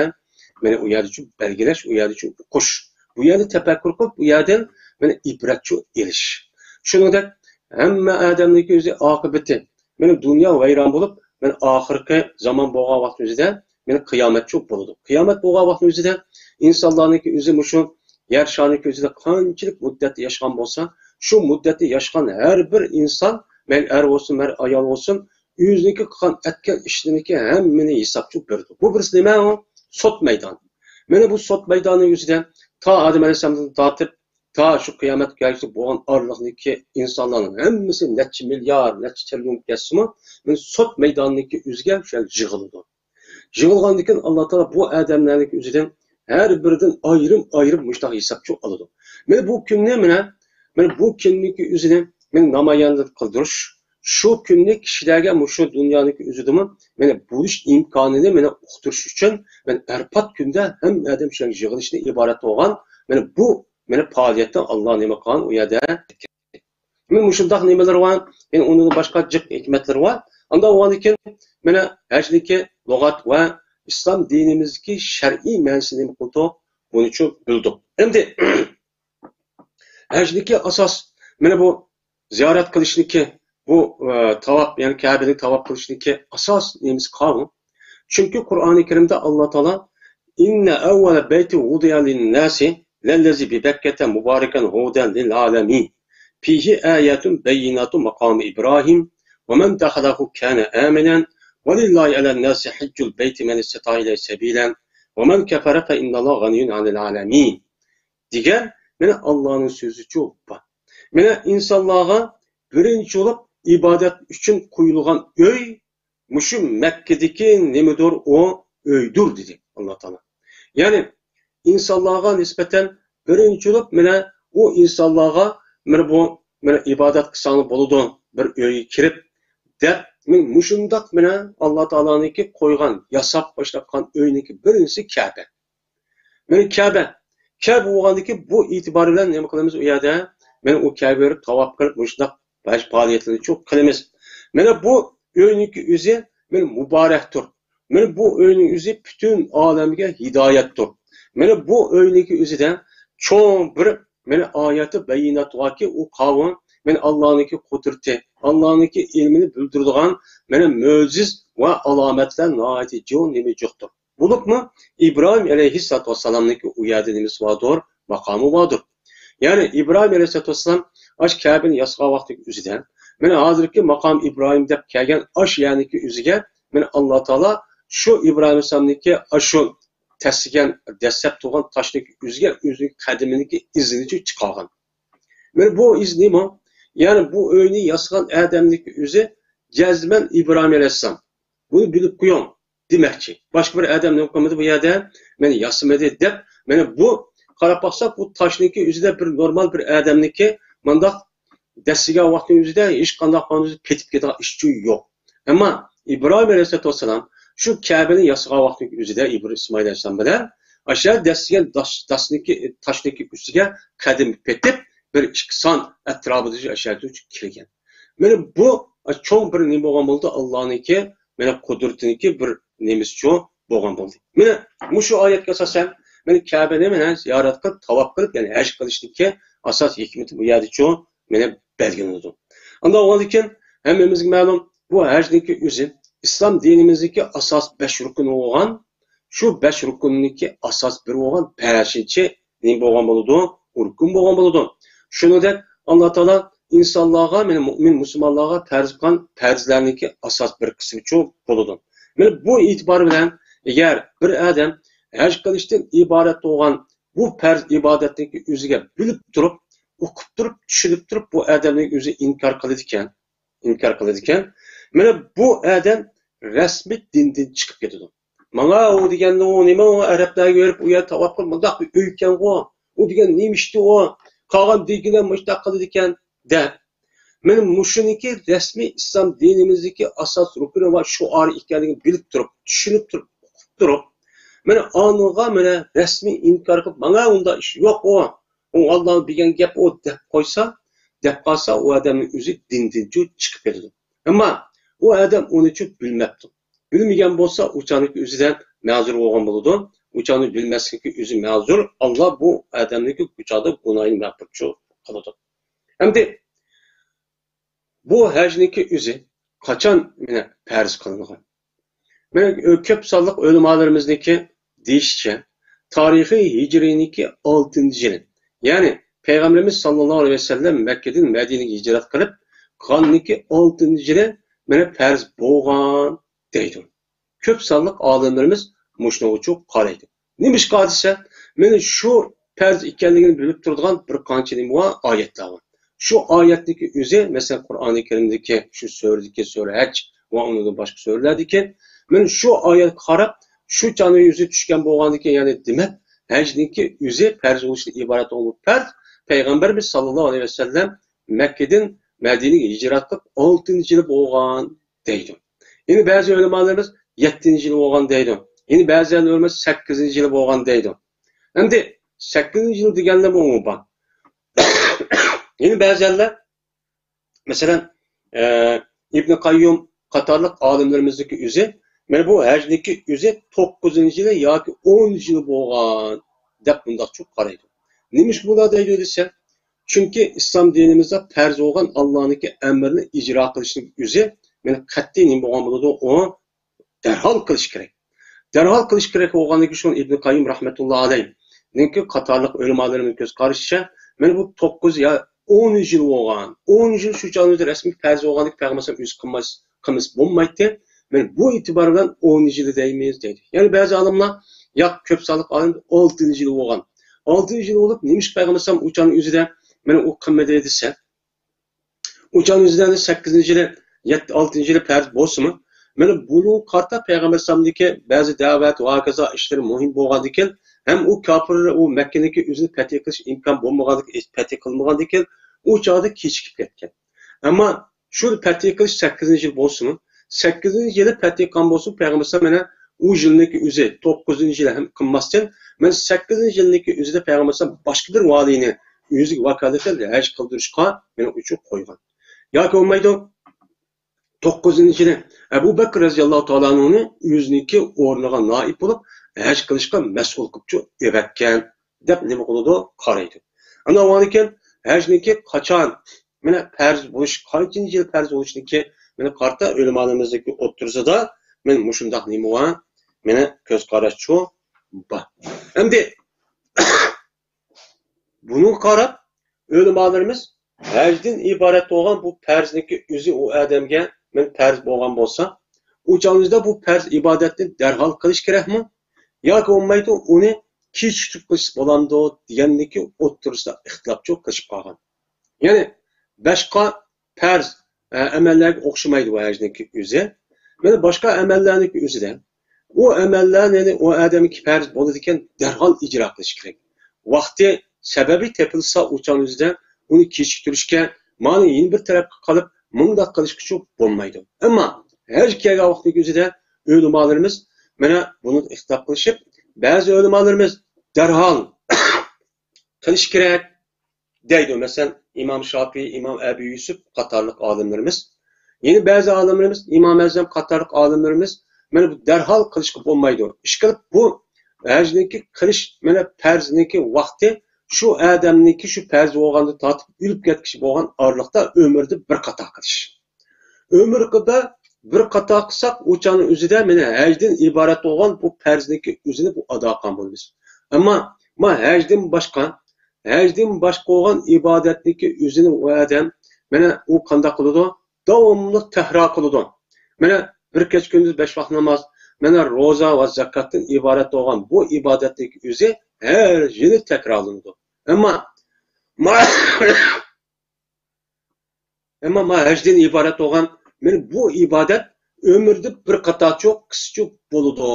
مانا ئۇ يەردىچۇ بەلگىلەش، ئۇ يەردىچۇ ئوقۇش. بۇ يەردە تەپەككۇر قىلىپ، بۇ يەردىن مانا ئىبرەتچۇ ئېلىش. شۇنىڭدەك ھەممە ئادەمنىڭكى ئۆزى ئاقىۋىتى، مانا دۇنيا ۋەيران بولۇپ، مانا ئاخىرقى زامان بولغان ۋاقىتنىڭ ئۆزىدە مانا قىيامەتچۇ بولىدۇ. قىيامەت بولغان ۋاقىتنىڭ ئۆزىدە ئىنسانلارنىڭكى ئۆزى مۇشۇ يەر شارىنىڭكى ئۆزىدە قانچىلىك مۇددەتتە ياشىغان بولسا، شۇ مۇددەتتە ياشىغان ھەر بىر ئىنسان، مەيلى ئەر بولسۇن، مەيلى ئايال بولسۇن، ئۆزىنىڭكى قىلغان ئەتكەن ئىشلىرىنىڭكى ھەممىنى ھېسابچۇ بېرىدۇ. بۇ بىرسى نېمە ئۇ؟ سوت مەيدانى. مانا بۇ سوت مەيدانىنىڭ ئۆزىدە تا ئادەم ئەلەيھىسسالامدىن تارتىپ تا شۇ قىيامەتكە كەلگۈچە بولغان ئارىلىقتىكى ئىنسانلارنىڭ ھەممىسى نەچچە مىليارد، نەچچە تىرىليون كەتسىمۇ، مانا سوت مەيدانىنىڭكى ئۆزىگە شۇ يەرگە يىغىلىدۇ. يىغىلغاندىن كېيىن ئاللا تائالا بۇ ئادەملەرنىڭكى ئۆزىدىن ھەر بىرىدىن ئايرىم-ئايرىم مۇشۇنداق ھېسابچۇ ئالىدۇ. مانا بۇ كۈننى مانا، مانا بۇ كۈننىڭكى ئۆزىنى مانا نامايان قىلدۇرۇش، شۇ كۈننى كىشىلەرگە مۇشۇ دۇنيانىڭكى ئۆزىدىمۇ مانا بولۇش ئىمكانىنى مانا ئۇقتۇرۇش ئۈچۈن مانا ئەرپات كۈندە ھەممە ئادەم شۇ يەرگە يىغىلىشتىن ئىبارەت بولغان مانا بۇ مانا پائالىيەتنى ئاللا نېمە قىلغان ئۇ يەردە. مانا مۇشۇنداق نېمىلىرى بار. يەنە ئۇنىڭدىن باشقا جىق ھېكمەتلىرى بار. ئاندىن بولغاندىن كېيىن مانا ھەجنىڭكى لۇغەت ۋە ئىسلام دىنىمىزدىكى شەرئىي مەنىسىنى نېمە قىلدۇق؟ بۇنىچۇ بىلدۇق. ئەمدى ھەجنىڭكى ئاساس، مانا بۇ زىيارەت قىلىشنىڭكى، بۇ، ئە، تاۋاپ، يەنى كەبىنى تاۋاپ قىلىشنىڭكى ئاساس نېمىسى قاۋۇ؟ چۈنكى قۇرئانى كەرىمدە ئاللا تائالا، إن أول بيت وضع للناس للذي ببكة مباركا وهدى للعالمين فيه آيات بينات مقام إبراهيم ومن دخله كان آمنا ولله على الناس حج البيت من استطاع إليه سبيلا ومن كفر فإن الله غني عن العالمين دېگەن، مانا، ئاللانىڭ سۆزىچۇ بار. مانا، ئىنسانلارغا بىرىنچى بولۇپ ئىبادەت ئۈچۈن قويۇلغان ئۆي مۇشۇ مەككىدىكى نېمىدۇر، ئۇ ئۆيدۇر، دېدى ئاللا تائالا. يەنى ئىنسانلارغا نىسبەتەن بىرىنچى بولۇپ، مانا، ئۇ ئىنسانلارغا، مانا، بۇ، مانا، ئىبادەت قىلساڭلار بولىدۇ، بىر ئۆيگە كىرىپ، دەپ، مانا، مۇشۇنداق، مانا، ئاللا تائالانىڭكى قويغان، ياساپ باشلاپ قىلغان ئۆينىڭكى بىرىنچىسى كەبە. مانا كەبە. كەبە بولغاندىكى بۇ ئېتىبار بىلەن نېمە قىلىمىز ئۇ يەردە؟ مانا ئۇ كەبە بېرىپ تاۋاپ قىلىپ مۇشۇنداق ھەج پائالىيەتلىرىنى چوڭ قىلىمىز. مانا بۇ ئۆينىڭكى ئۆزى مانا مۇبارەكتۇر. مانا بۇ ئۆينىڭ ئۆزى پۈتۈن ئالەمگە ھىدايەتتۇر. مانا بۇ ئۆينىڭكى ئۆزىدە چوڭ بىر مانا ئايەتى بەييىنات باركى، ئۇ قاۋۇ مانا ئاللانىڭكى قۇدرىتى، ئاللانىڭكى ئىلمىنى بىلدۈرىدىغان مانا مۆجىز ۋە ئالامەتلەر ناھايىتى جىق نېمە جىقتۇر. بولۇپمۇ ئىبراھىم ئەلەيھىسسالاتۇ ۋەسسالامنىڭكى ئۇ يەردە نېمىسى باردۇر؟ ماقامى باردۇر. يەنى ئىبراھىم ئەلەيھىسسالاتۇ ۋەسسالام ئاش كەبىنى ياسىغان ۋاقتىدىكى ئۆزىدە، مانا ھازىرقى ماقام ئىبراھىم دەپ كەلگەن ئاش يەرنىڭكى ئۆزىگە، مانا ئاللا تائالا شۇ ئىبراھىم ئەلەيھىسسالامنىڭكى ئاشۇ تەسلىگەن، دەسسەپ تۇرغان تاشنىڭكى ئۆزىگە ئۆزىنىڭ قەدىمىنىڭكى ئىزىنى چىقارغان. مانا بۇ ئىز نېمە؟ يەنى بۇ ئۆينى ياسىغان ئادەمنىڭكى ئۆزى جەزمەن ئىبراھىم ئەلەيھىسسالام. بۇنى بىلىپ قويۇڭ دېمەكچى. باشقا بىر ئادەم نېمە قىلمىدى بۇ يەردە؟ مېنى ياسىمىدى دەپ، مانا بۇ قاراپ باقساق، بۇ تاشنىڭكى ئۆزىدە بىر نورمال بىر ئادەمنىڭكى مۇنداق دەسسىگەن ۋاقتىنىڭ ئۆزىدە ھېچقانداق ئۆزى پېتىپ كېتىدىغان ئىش يوق. ئەمما ئىبراھىم ئەلەيھىسسالاتۇ ۋەسسالام شۇ كەبىنى ياسىغان ۋاقتىنىڭ ئۆزىدە ئىبراھىم ئىسمائىل ئەلەيھىسسالام بىلەن ئاشۇ دەسسىگەن داش-، داشنىڭكى، تاشنىڭكى ئۈستىگە قەدىمى پېتىپ، بىر ئىككى سان ئەتراپىدا ئاشۇ يەردە كەلگەن. مانا بۇ چوڭ بىر نېمە بولغان بولدى؟ ئاللانىڭكى مانا قۇدرىتىنىڭكى بىر نېمىسىچۇ بولغان بولدى. مانا مۇشۇ ئايەتكە ئاساسەن، مانا كەبىنى مانا زىيارەت قىلىپ، تاۋاپ قىلىپ، يەنى ھەج قىلىشنىڭكى ئاساس ھېكمىتى بۇ يەردىچۇ مانا بەلگىلىنىدۇ. ئاندىن ئۇنىڭدىن كېيىن ھەممىمىزگە مەلۇم، بۇ ھەجنىڭكى ئۆزى ئىسلام دىنىمىزدىكى ئاساس بەش رۇكنى بولغان، شۇ بەش رۇكنىڭكى ئاساس بىرى بولغان بەشىنچى نېمە بولغان بولىدۇ؟ رۇكۇن بولغان بولىدۇ. شۇنىڭدەك ئاللا تائالا ئىنسانلارغا، مانا مۇئمىن مۇسۇلمانلارغا پەرز قىلغان پەرزلەرنىڭكى ئاساس بىر قىسمىچۇ بولىدۇ. مانا بۇ ئېتىبار بىلەن، ئەگەر بىر ئادەم ھەج قىلىشتىن ئىبارەت بولغان بۇ پەرز ئىبادەتنىڭكى ئۆزىگە بىلىپ تۇرۇپ، ئۇقۇپ تۇرۇپ، چۈشىنىپ تۇرۇپ، بۇ ئادەمنىڭ ئۆزى ئىنكار قىلىدىكەن، ئىنكار قىلىدىكەن. مانا بۇ ئادەم رەسمىي دىندىن چىقىپ كېتىدۇ. ماڭا ئۇ دېگەننى، ئۇ نېمە، ئۇ ئەرەبلەرگە بېرىپ، ئۇ يەردە تاۋاپ قىلىپ، مۇنداق بىر ئۆيكەنغۇ، ئۇ دېگەن نېمە ئىشتى ئۇ؟ قالغان دېگىلەر مۇشۇنداق قىلىدىكەن، دەپ. مانا مۇشۇنىڭكى رەسمىي ئىسلام دىنىمىزدىكى ئاساس رۇكنى ۋە شوئارى ئىكەنلىكىنى بىلىپ تۇرۇپ، چۈشىنىپ تۇرۇپ، ئۇقۇپ تۇرۇپ، مانا ئانىڭغا مانا رەسمىي ئىنكار قىلىپ، ماڭا ئۇنداق ئىش يوق ئۇ، ئۇ ئاللانىڭ بېرگەن گەپ ئۇ دەپ قويسا، دەپ قالسا، ئۇ ئادەمنىڭ ئۆزى دىندىنچۇ چىقىپ كېتىدۇ. ئەمما ئۇ ئادەم ئۇنىچۇ بىلمەپتۇ. بىلمىگەن بولسا، ئۇ چاغنىڭكى ئۆزىدە مەزۇر بولغان بولىدۇ. ئۇ چاغنى بىلمەسلىككە ئۆزى مەزۇر. ئاللا بۇ ئادەمنىڭكى بۇ چاغدا گۇناھىنى مەغپىرەتچۇ قىلىدۇ. ئەمدى بۇ ھەجنىڭكى ئۆزى قاچان مانا پەرز قىلىنغان؟ مانا كۆپ سانلىق ئۆلىمالىرىمىزنىڭكى دېيىشىچە، تارىخىي ھىجرىينىڭكى ئالتىنچى يىلى، يەنى پەيغەمبىرىمىز ساللاللاھۇ ئەلەيھى ۋەسەللەم مەككىدىن مەدىنىگە ھىجرەت قىلىپ قىلغاننىڭكى ئالتىنچى يىلى مانا پەرز بولغان دەيدۇ. كۆپ سانلىق ئالىملىرىمىز مۇشۇنىڭغىچۇ قارايدۇ. نېمىشقا دېسە، مانا شۇ پەرز ئىكەنلىكىنى بىلىپ تۇرىدىغان بىر قانچە نېمە بار؟ ئايەتلەر بار. شۇ ئايەتنىڭكى ئۆزى، مەسىلەن، قۇرئانى كەرىمدىكى شۇ سۈرىدىكى سۈرە ھەج ۋە ئۇنىڭدىن باشقا سۈرىلەردىكى، مانا شۇ ئايەتكە قاراپ، شۇ چاغنىڭ ئۆزى چۈشكەن بولغاندىكىن، يەنى دېمەك، ھەجنىڭكى ئۆزى پەرز بولۇشتىن ئىبارەت بولغان پەرز، پەيغەمبىرىمىز ساللاللاھۇ ئەلەيھى ۋەسەللەم مەككىدىن مەدىنىگە ھىجرەت قىلىپ ئالتىنچى يىلى بولغان دەيدۇ. يەنە بەزى ئۆلىمالىرىمىز يەتتىنچى يىلى بولغان دەيدۇ. يەنە بەزى ئۆلىمالىرىمىز سەككىزىنچى يىلى بولغان دەيدۇ. ئەمدى سەككىزىنچى يىل دېگەنلەرمۇ بار. يەنە بەزىلەر، مەسىلەن، ئە، ئىبنى قەييۇم قاتارلىق ئالىملىرىمىزنىڭكى ئۆزى، مانا بۇ ھەجنىڭكى ئۆزى توققۇزىنچى يىلى ياكى ئونىنچى يىلى بولغان دەپ مۇنداقچۇ قارايدۇ. نېمىشقا بۇنداق دەيدۇ دېسە، چۈنكى ئىسلام دىنىمىزدا پەرز بولغان ئاللانىڭكى ئەمرىنى ئىجرا قىلىشنىڭ ئۆزى، مانا، قەتئىي نېمە بولغان بولىدۇ؟ ئۇ دەرھال قىلىش كېرەك. دەرھال قىلىش كېرەك بولغاندىكىن شۇڭا ئىبنى قەييىم رەھمەتۇللا ئەلەيھنىڭكى قاتارلىق ئۆلىمالىرىمىزنىڭ كۆز قارىشىچە، مانا بۇ توققۇز يا ئون يىل بولغان، ئون يىل شۇ چاغدا رەسمىي پەرز بولغاندىكىن پەيغەمبەر ئۆزى قىلماس-، قىلمىسا بولمايتتى. مانا بۇ ئېتىبار بىلەن ئونىنچى يىلى دەيمىز دەيدۇ. يەنە بەزى ئالىملار، ياق، كۆپ سانلىق ئالىم ئالتىنچى يىلى بولغان. ئالتىنچى يىلى بولۇپ، نېمىشقا پەيغەمبەر ئەلەيھىسسالام ئۇ چاغنىڭ ئۆزىدە مانا ئۇ قىلمىدى دېسە، ئۇ چاغنىڭ ئۆزىدە سەككىزىنچى يىلى، يەتتە، ئالتىنچى يىلى پەرز بولسىمۇ، مانا بۇنىڭغا قارىتا پەيغەمبەر ئەلەيھىسسالامدىكى بەزى دەۋەت ۋە ھاكازا ئىشلىرى مۇھىم بولغاندىكىن، ھەم ئۇ كاپىرلار ئۇ مەككىنىڭكى ئۆزىنى پەتھى قىلىش ئىمكان بولمىغاندىكىن، پەتھى قىلمىغاندىكىن، ئۇ چاغدا كېچىكىپ كەتكەن. ئەمما شۇ پەتھى قىلىش سەككىزىنچى يىل بولسىمۇ، سەككىزىنچى يىلى پەتھى قىلغان بولسىمۇ، پەيغەمبەر ئەلەيھىسسالام مانا ئۇ يىلنىڭكى ئۆزى، توققۇزىنچى يىلى ھەم قىلماستىن، مانا سەككىزىنچى يىلنىڭكى ئۆزىدە پەيغەمبەر ئەلەيھىسسالام باشقا بىر ۋالىينى ئۆزىگە ۋاكالىتەن ھەج قىلدۇرۇشقا مېنىڭ ئۈچۈن قويغان. ياكى بولمايدۇ، توققۇزىنچى يىلى ئەبۇ بەكر رەزىياللاھۇ تائالا ئەنھۇنى ئۆزىنىڭكى ئورنىغا نائىب بولۇپ، ھەج قىلىشقا مەسئۇل قىلىپچۇ ئەۋەتكەن، دەپ نېمە قىلىدۇ؟ قارايدۇ. ئانا ئۇنىڭدىن كېيىن ھەجنىڭكى قاچان، مانا پەرز بولۇش، قانچىنچى يىل پەرز بولۇشنىڭكى، مانا قارىتا ئۆلىمالىرىمىزنىڭكى ئوتتۇرىسىدا مانا مۇشۇنداق نېمە بار؟ مانا كۆز قاراشچۇ بار. ئەمدى بۇنىڭغا قاراپ، ئۆلىمالىرىمىز ھەجدىن ئىبارەت بولغان بۇ پەرزنىڭكى ئۆزى ئۇ ئادەمگە مەن پەرز بولغان بولسا، ئۇ چاغىمىزدا بۇ پەرز ئىبادەتنى دەرھال قىلىش كېرەكمۇ؟ ياكى بولمايدۇ، ئۇنى كېچىكتۈرۈپ قىلسا بولامدۇ دېگەننىكى ئوتتۇرىسىدا ئىختىلاپچۇ قىلىشىپ قالغان. يەنى باشقا پەرز، ئە، ئەمەللەرگە ئوخشىمايدۇ بۇ ھەجنىڭكى ئۆزى. مانا باشقا ئەمەللەرنىڭكى ئۆزىدە ئۇ ئەمەللەرنى ئۇ ئادەمگە پەرز بولىدىكەن، دەرھال ئىجرا قىلىش كېرەك. ۋاقتى، سەۋەبى تېپىلسا ئۇ چاغنىڭ ئۆزىدە ئۇنى كېچىكتۈرۈشكە، مانا يەنە بىر تەرەپكە قالىپ مۇنداق قىلىشقىچۇ بولمايدۇ. ئەمما ھەج كەلگەن ۋاقتىنىڭكى ئۆزىدە ئۆلىمالىرىمىز مانا بۇنى ئىختىلاپ قىلىشىپ، بەزى ئۆلىمالىرىمىز دەرھال قىلىش كېرەك دەيدۇ. مەسىلەن، ئىمام شاپىئىي، ئىمام ئەبۇ يۈسۈپ قاتارلىق ئالىملىرىمىز. يەنە بەزى ئالىملىرىمىز، ئىمام ئەزەم قاتارلىق ئالىملىرىمىز، مانا بۇ دەرھال قىلىشقا بولمايدۇ. ئىشقىلىپ بۇ ھەجنىڭكى قىلىش، مانا پەرزنىڭكى ۋاقتى شۇ ئادەمنىڭكى شۇ پەرز بولغاندىن تارتىپ ئۆلۈپ كەتكۈچە بولغان ئارىلىقتا ئۆمرىدە بىر قاتا قىلىش. ئۆمرىدە بىر قاتا قىلساق، ئۇ چاغنىڭ ئۆزىدە مانا ھەجدىن ئىبارەت بولغان بۇ پەرزنىڭكى ئۆزىنى بۇ ئادا قىلغان بولىمىز. ئەمما ما ھەجدىن باشقا، ھەجدىن باشقا بولغان ئىبادەتنىڭكى ئۆزىنى ئۇ ئادەم، مانا ئۇ قانداق قىلىدۇ؟ داۋاملىق تەكرار قىلىدۇ. مانا بىر كەچ كۈندۈز بەش ۋاق ناماز، مانا روزا ۋە زاكاتتىن ئىبارەت بولغان بۇ ئىبادەتنىڭكى ئۆزى ھەر يىلى تەكرارلىنىدۇ. ئەمما ما ئەمما ما ھەجدىن ئىبارەت بولغان مانا بۇ ئىبادەت ئۆمرىدە بىر قاتارچۇ قىسچۇ بولىدۇ.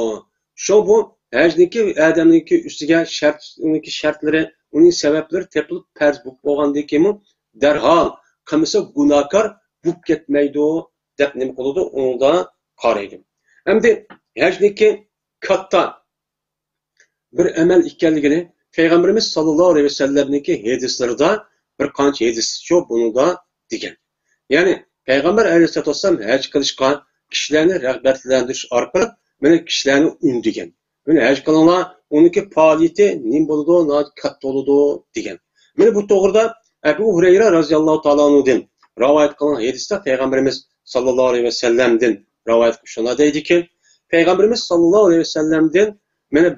شۇ بۇ ھەجنىڭكى ئادەمنىڭكى ئۈستىگە شەرتنىڭكى شەرتلىرى، ئۇنىڭ سەۋەبلىرى تېپىلىپ پەرز بولۇپ بولغاندىن كېيىنمۇ دەرھال قىلمىسا گۇناھكار بولۇپ كەتمەيدۇ دەپ نېمە قىلىدۇ؟ ئۇنىڭدا قارايدۇ. ئەمدى ھەجنىڭكى كاتتا بىر ئەمەل ئىكەنلىكىنى پەيغەمبىرىمىز ساللاللاھۇ ئەلەيھى ۋەسەللەمنىڭكى ھەدىسلىرىدا بىر قانچە ھەدىسچۇ بۇنىڭدا دېگەن. يەنى پەيغەمبەر ئەلەيھىسسالاتۇ ۋەسسالام ھەج قىلىشقا كىشىلەرنى رىغبەتلەندۈرۈش ئارقىلىق مانا كىشىلەرنى ئۈندىگەن. مانا ھەج قىلىڭلار، ئۇنىڭكى پائالىيىتى نېمە بولىدۇ، ناھايىتى كاتتا بولىدۇ دېگەن. مانا بۇ توغرىدا ئەبۇ ھۇرەيرە رازىياللاھۇ تائالا ئەنھۇدىن رىۋايەت قىلىنغان ھەدىستە پەيغەمبىرىمىز ساللاللاھۇ ئەلەيھى ۋەسەللەمدىن رىۋايەت قىلىپ شۇنداق دەيدىكى، پەيغەمبىرىمىز ساللاللاھۇ ئەلەيھى ۋەسەللەمدىن مانا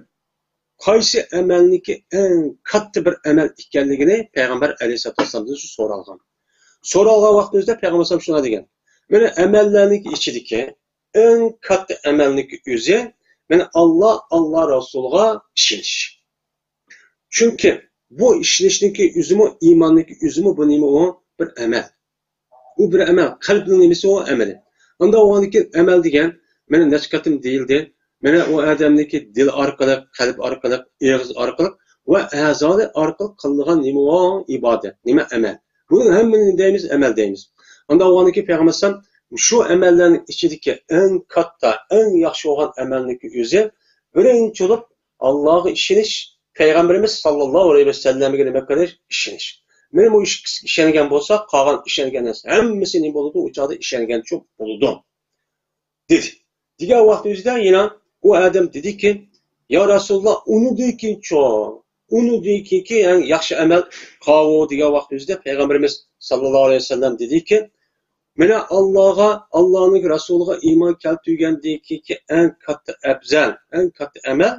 قايسى ئەمەلنىڭكى ئەڭ كاتتا بىر ئەمەل ئىكەنلىكىنى پەيغەمبەر ئەلەيھىسسالاتۇ ۋەسسالامدىن سورالغان. سورالغان ۋاقتىمىزدا پەيغەمبەر ئەلەيھىسسالام شۇنداق دېگەن. مانا ئەمەللەرنىڭكى ئىچىدىكى ئەڭ كاتتا ئەمەلنىڭكى ئۆزى، مانا ئاللا، ئاللا رەسۇلىغا ئىشىنىش. چۈنكى بۇ ئىشىنىشنىڭكى ئۆزىمۇ، ئىماننىڭكى ئۆزىمۇ بۇ نېمە ئۇ؟ بىر ئەمەل. ئۇ بىر ئەمەل، قەلبنىڭ نېمىسى ئۇ؟ ئەمەلى. ئۇنداق بولغاندىكىن ئەمەل دېگەن، مانا نەچچە قېتىم دېيىلدى. مانا ئۇ ئادەمنىڭكى دىل ئارقىلىق، قەلب ئارقىلىق، ئېغىز ئارقىلىق ۋە ئەزالار ئارقىلىق قىلىنغان نېمە ئۇ؟ ئىبادەت، نېمە ئەمەل. بۇنىڭ ھەممىنى دەيمىز، ئەمەل دەيمىز. ئۇنداق بولغاندىكىن پەيغەمبەر ئەلەيھىسسالام شۇ ئەمەللەرنىڭ ئىچىدىكى ئەڭ كاتتا، ئەڭ ياخشى بولغان ئەمەلنىڭكى ئۆزى بىرىنچى بولۇپ ئاللاغا ئىشىنىش، پەيغەمبىرىمىز ساللاللاھۇ ئەلەيھى ۋەسەللەمگە نېمە قىلىش؟ ئىشىنىش. مانا بۇ ئىككىسىگە ئىشەنگەن بولسا، قالغان ئىشەنگەن نەرسە ھەممىسى نېمە بولىدۇ؟ ئۇ چاغدا ئىشەنگەنچۇ بولىدۇ، دېدى. دېگەن ۋاقتىمىزدا يەنە ئۇ ئادەم دېدىكى، يا رەسۇلاللا، ئۇنىڭدىن كېيىنچۇ؟ ئۇنىڭدىن كېيىنكى يەنى ياخشى ئەمەل قاۋۇ؟ دېگەن ۋاقتىمىزدا پەيغەمبىرىمىز ساللاللاھۇ ئەلەيھى ۋەسەللەم دېدىكى، مانا ئاللاغا، ئاللانىڭ رەسۇلىغا ئىمان كەلتۈرگەندىن كېيىنكى ئەڭ كاتتا ئەپزەل، ئەڭ كاتتا ئەمەل،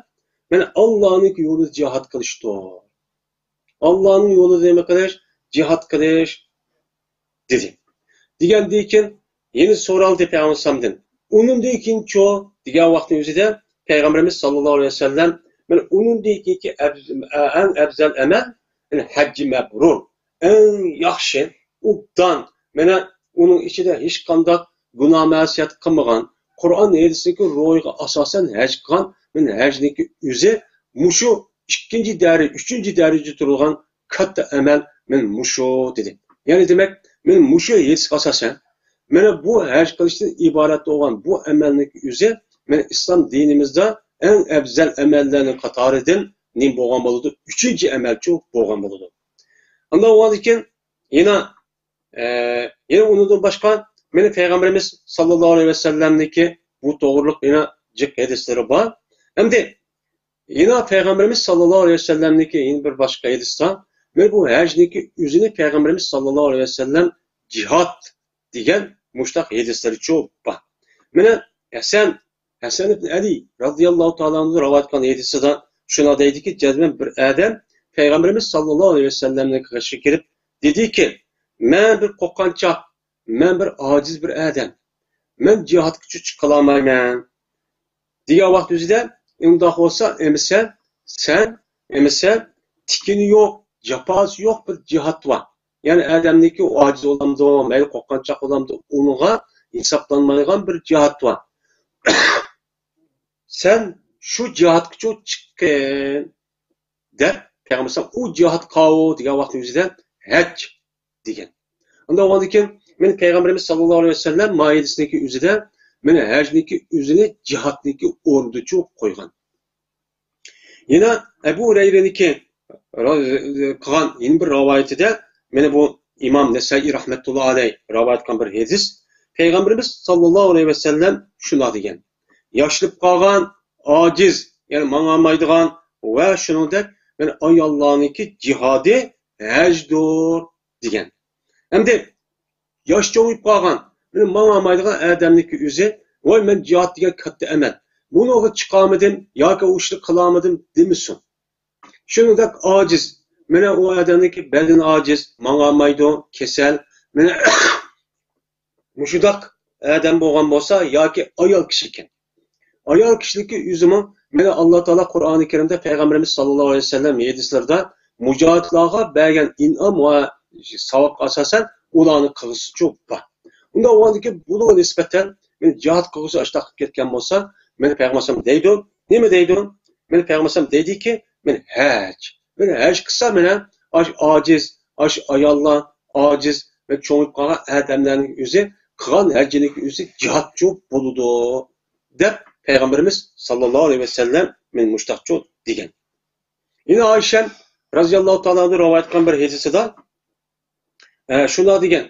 مانا ئاللانىڭ يولىدا جىھاد قىلىشتۇر. ئاللانىڭ يولىدا نېمە قىلىش؟ جىھاد قىلىش، دېدى. دېگەندىن كېيىن يەنە سورالدى پەيغەمبەر ئەلەيھىسسالامدىن. ئۇنىڭدىن كېيىنچۇ دېگەن ۋاقىتنىڭ ئۆزىدە پەيغەمبىرىمىز ساللاللاھۇ ئەلەيھى ۋەسەللەم، مانا ئۇنىڭدىن كېيىنكى ئەپ-، ئەڭ ئەپزەل ئەمەل، يەنى ھەججى مەبرۇر، ئەڭ ياخشى، ئوبدان، مانا ئۇنىڭ ئىچىدە ھېچقانداق گۇناھ مەسىيەت قىلمىغان، قۇرئان ھەدىسنىڭكى روھىغا ئاساسەن ھەج قىلغان، مانا ھەجنىڭكى ئۆزى مۇشۇ ئىككىنچى دەرىجە، ئۈچىنچى دەرىجىدە تۇرىدىغان كاتتا ئەمەل مانا مۇشۇ دېدى. يەنى دېمەك، مانا مۇشۇ ھەدىسكە ئاساسەن، مانا بۇ ھەج قىلىشتىن ئىبارەت بولغان بۇ ئەمەلنىڭ ئۆزى مانا ئىسلام دىنىمىزدا ئەڭ ئەپزەل ئەمەللەرنىڭ قاتارىدىن نېمە بولغان بولىدۇ؟ ئۈچىنچى ئەمەلچۇ بولغان بولىدۇ. ئاندىن كېيىن يەنە، ئە، يەنە ئۇنىڭدىن باشقا مانا پەيغەمبىرىمىز ساللاللاھۇ ئەلەيھى ۋەسەللەمنىڭكى بۇ توغرىلىق يەنە جىق ھەدىسلىرى بار. ئەمدى يەنە پەيغەمبىرىمىز ساللاللاھۇ ئەلەيھى ۋەسەللەمنىڭكى يەنە بىر باشقا ھەدىستە، مانا بۇ ھەجنىڭكى ئۆزىنى پەيغەمبىرىمىز ساللاللاھۇ ئەلەيھى ۋەسەللەم جىھاد دېگەن مۇشتاق ھەدىسلىرىچۇ بار. مانا ھەسەن، ھەسەن ئىبن ئەلى رازىياللاھۇ تائالا ئەنھۇ رىۋايەت قىلغان ھەدىسىدە شۇنداق دەيدىكى، جەزمەن بىر ئادەم پەيغەمبىرىمىز ساللاللاھۇ ئەلەيھى ۋەسەللەمنىڭ قېشىغا كېلىپ دېدىكى، مەن بىر قورققانچاق، مەن بىر ئاجىز بىر ئادەم، مەن جىھادقىچۇ چىقىلالايمەن. دېگەن ۋاقىت ئۆزىدە، ئۇنداق بولسا، ئەمىسە سەن، ئەمىسە تىكىنى يوق، جاپاسى يوق بىر جىھاد بار. يەنى ئادەمنىڭكى ئاجىز بولامدۇ، مەيلى قورققانچاق بولامدۇ، ئۇنىڭغا ھېسابلانمايدىغان بىر جىھاد بار. سەن شۇ جىھادقىچۇ چىققىن، دەپ پەيغەمبەر ئەلەيھىسسالام ئۇ جىھاد قاۋۇ دېگەن ۋاقىت ئۆزىدە ھەج دېگەن. ئۇنداق بولغاندىن كېيىن، مانا پەيغەمبىرىمىز ساللاللاھۇ ئەلەيھى ۋەسەللەم ماھىيەتنىڭكى ئۆزىدە، مانا ھەجنىڭكى ئۆزىنى جىھادنىڭكى ئورنىدىچۇ قويغان. يەنە ئەبۇ ھۇرەيرىنىڭكى را-، قىلغان يەنە بىر رىۋايىتىدە، مانا بۇ ئىمام نەسائىي رەھمەتۇللا ئەلەيھ رىۋايەت قىلغان بىر ھەدىس. پەيغەمبىرىمىز ساللاللاھۇ ئەلەيھى ۋەسەللەم شۇنداق دېگەن، ياشىلىپ قالغان، ئاجىز، يەنى ماڭالمايدىغان ۋە شۇنىڭدەك مانا ئاياللارنىڭكى جىھادى ھەجدۇر دېگەن. ئەمدى ياش چوڭىيىپ قالغان، مانا ماڭالمايدىغان ئادەمنىڭكى ئۆزى، ۋاي مەن جىھاد دېگەن كاتتا ئەمەل، بۇنىڭغا چىقالمىدىم ياكى ئۇ ئىشنى قىلالمىدىم دېمىسۇن. شۇنىڭدەك ئاجىز، مانا ئۇ ئادەمنىڭكى بەدىنى ئاجىز، ماڭالمايدۇ، كېسەل، مانا مۇشۇنداق ئادەم بولغان بولسا ياكى ئايال كىشىكەن. ئايال كىشىلىكى ئۆزىمۇ، مانا ئاللا تائالا قۇرئانى كەرىمدە پەيغەمبىرىمىز ساللاللاھۇ ئەلەيھى ۋەسەللەم ھەدىسلىرىدا مۇجاھىدلارغا بەرگەن ئىنئام ۋە ساۋابقا ئاساسەن ئۇلارنى قىلغۇسىچۇ بار. ئۇنداق بولغاندىكىن بۇنىڭغا نىسبەتەن مانا جىھاد قىلغۇسى ئاشۇنداق قىلىپ كەتكەن بولسا، مانا پەيغەمبەر ئەلەيھىسسالام دەيدۇ. نېمە دەيدۇ؟ مانا پەيغەمبەر ئەلەيھىسسالام دەيدىكى، مانا ھەج. مانا ھەج قىلسا مانا ئاش ئاجىز، ئاش ئاياللار ئاجىز ۋە چوڭىيىپ قالغان ئادەملەرنىڭ ئۆزى قىلغان ھەجىنىڭ ئۆزى جىھادچۇ بولىدۇ، دەپ پەيغەمبىرىمىز ساللاللاھۇ ئەلەيھى ۋەسەللەم مانا مۇشتاقچۇ دېگەن. يەنە ئائىشە رازىياللاھۇ تائالا ئەنھا رىۋايەت قىلغان بىر ھەدىسىدە، ئە، شۇنداق دېگەن.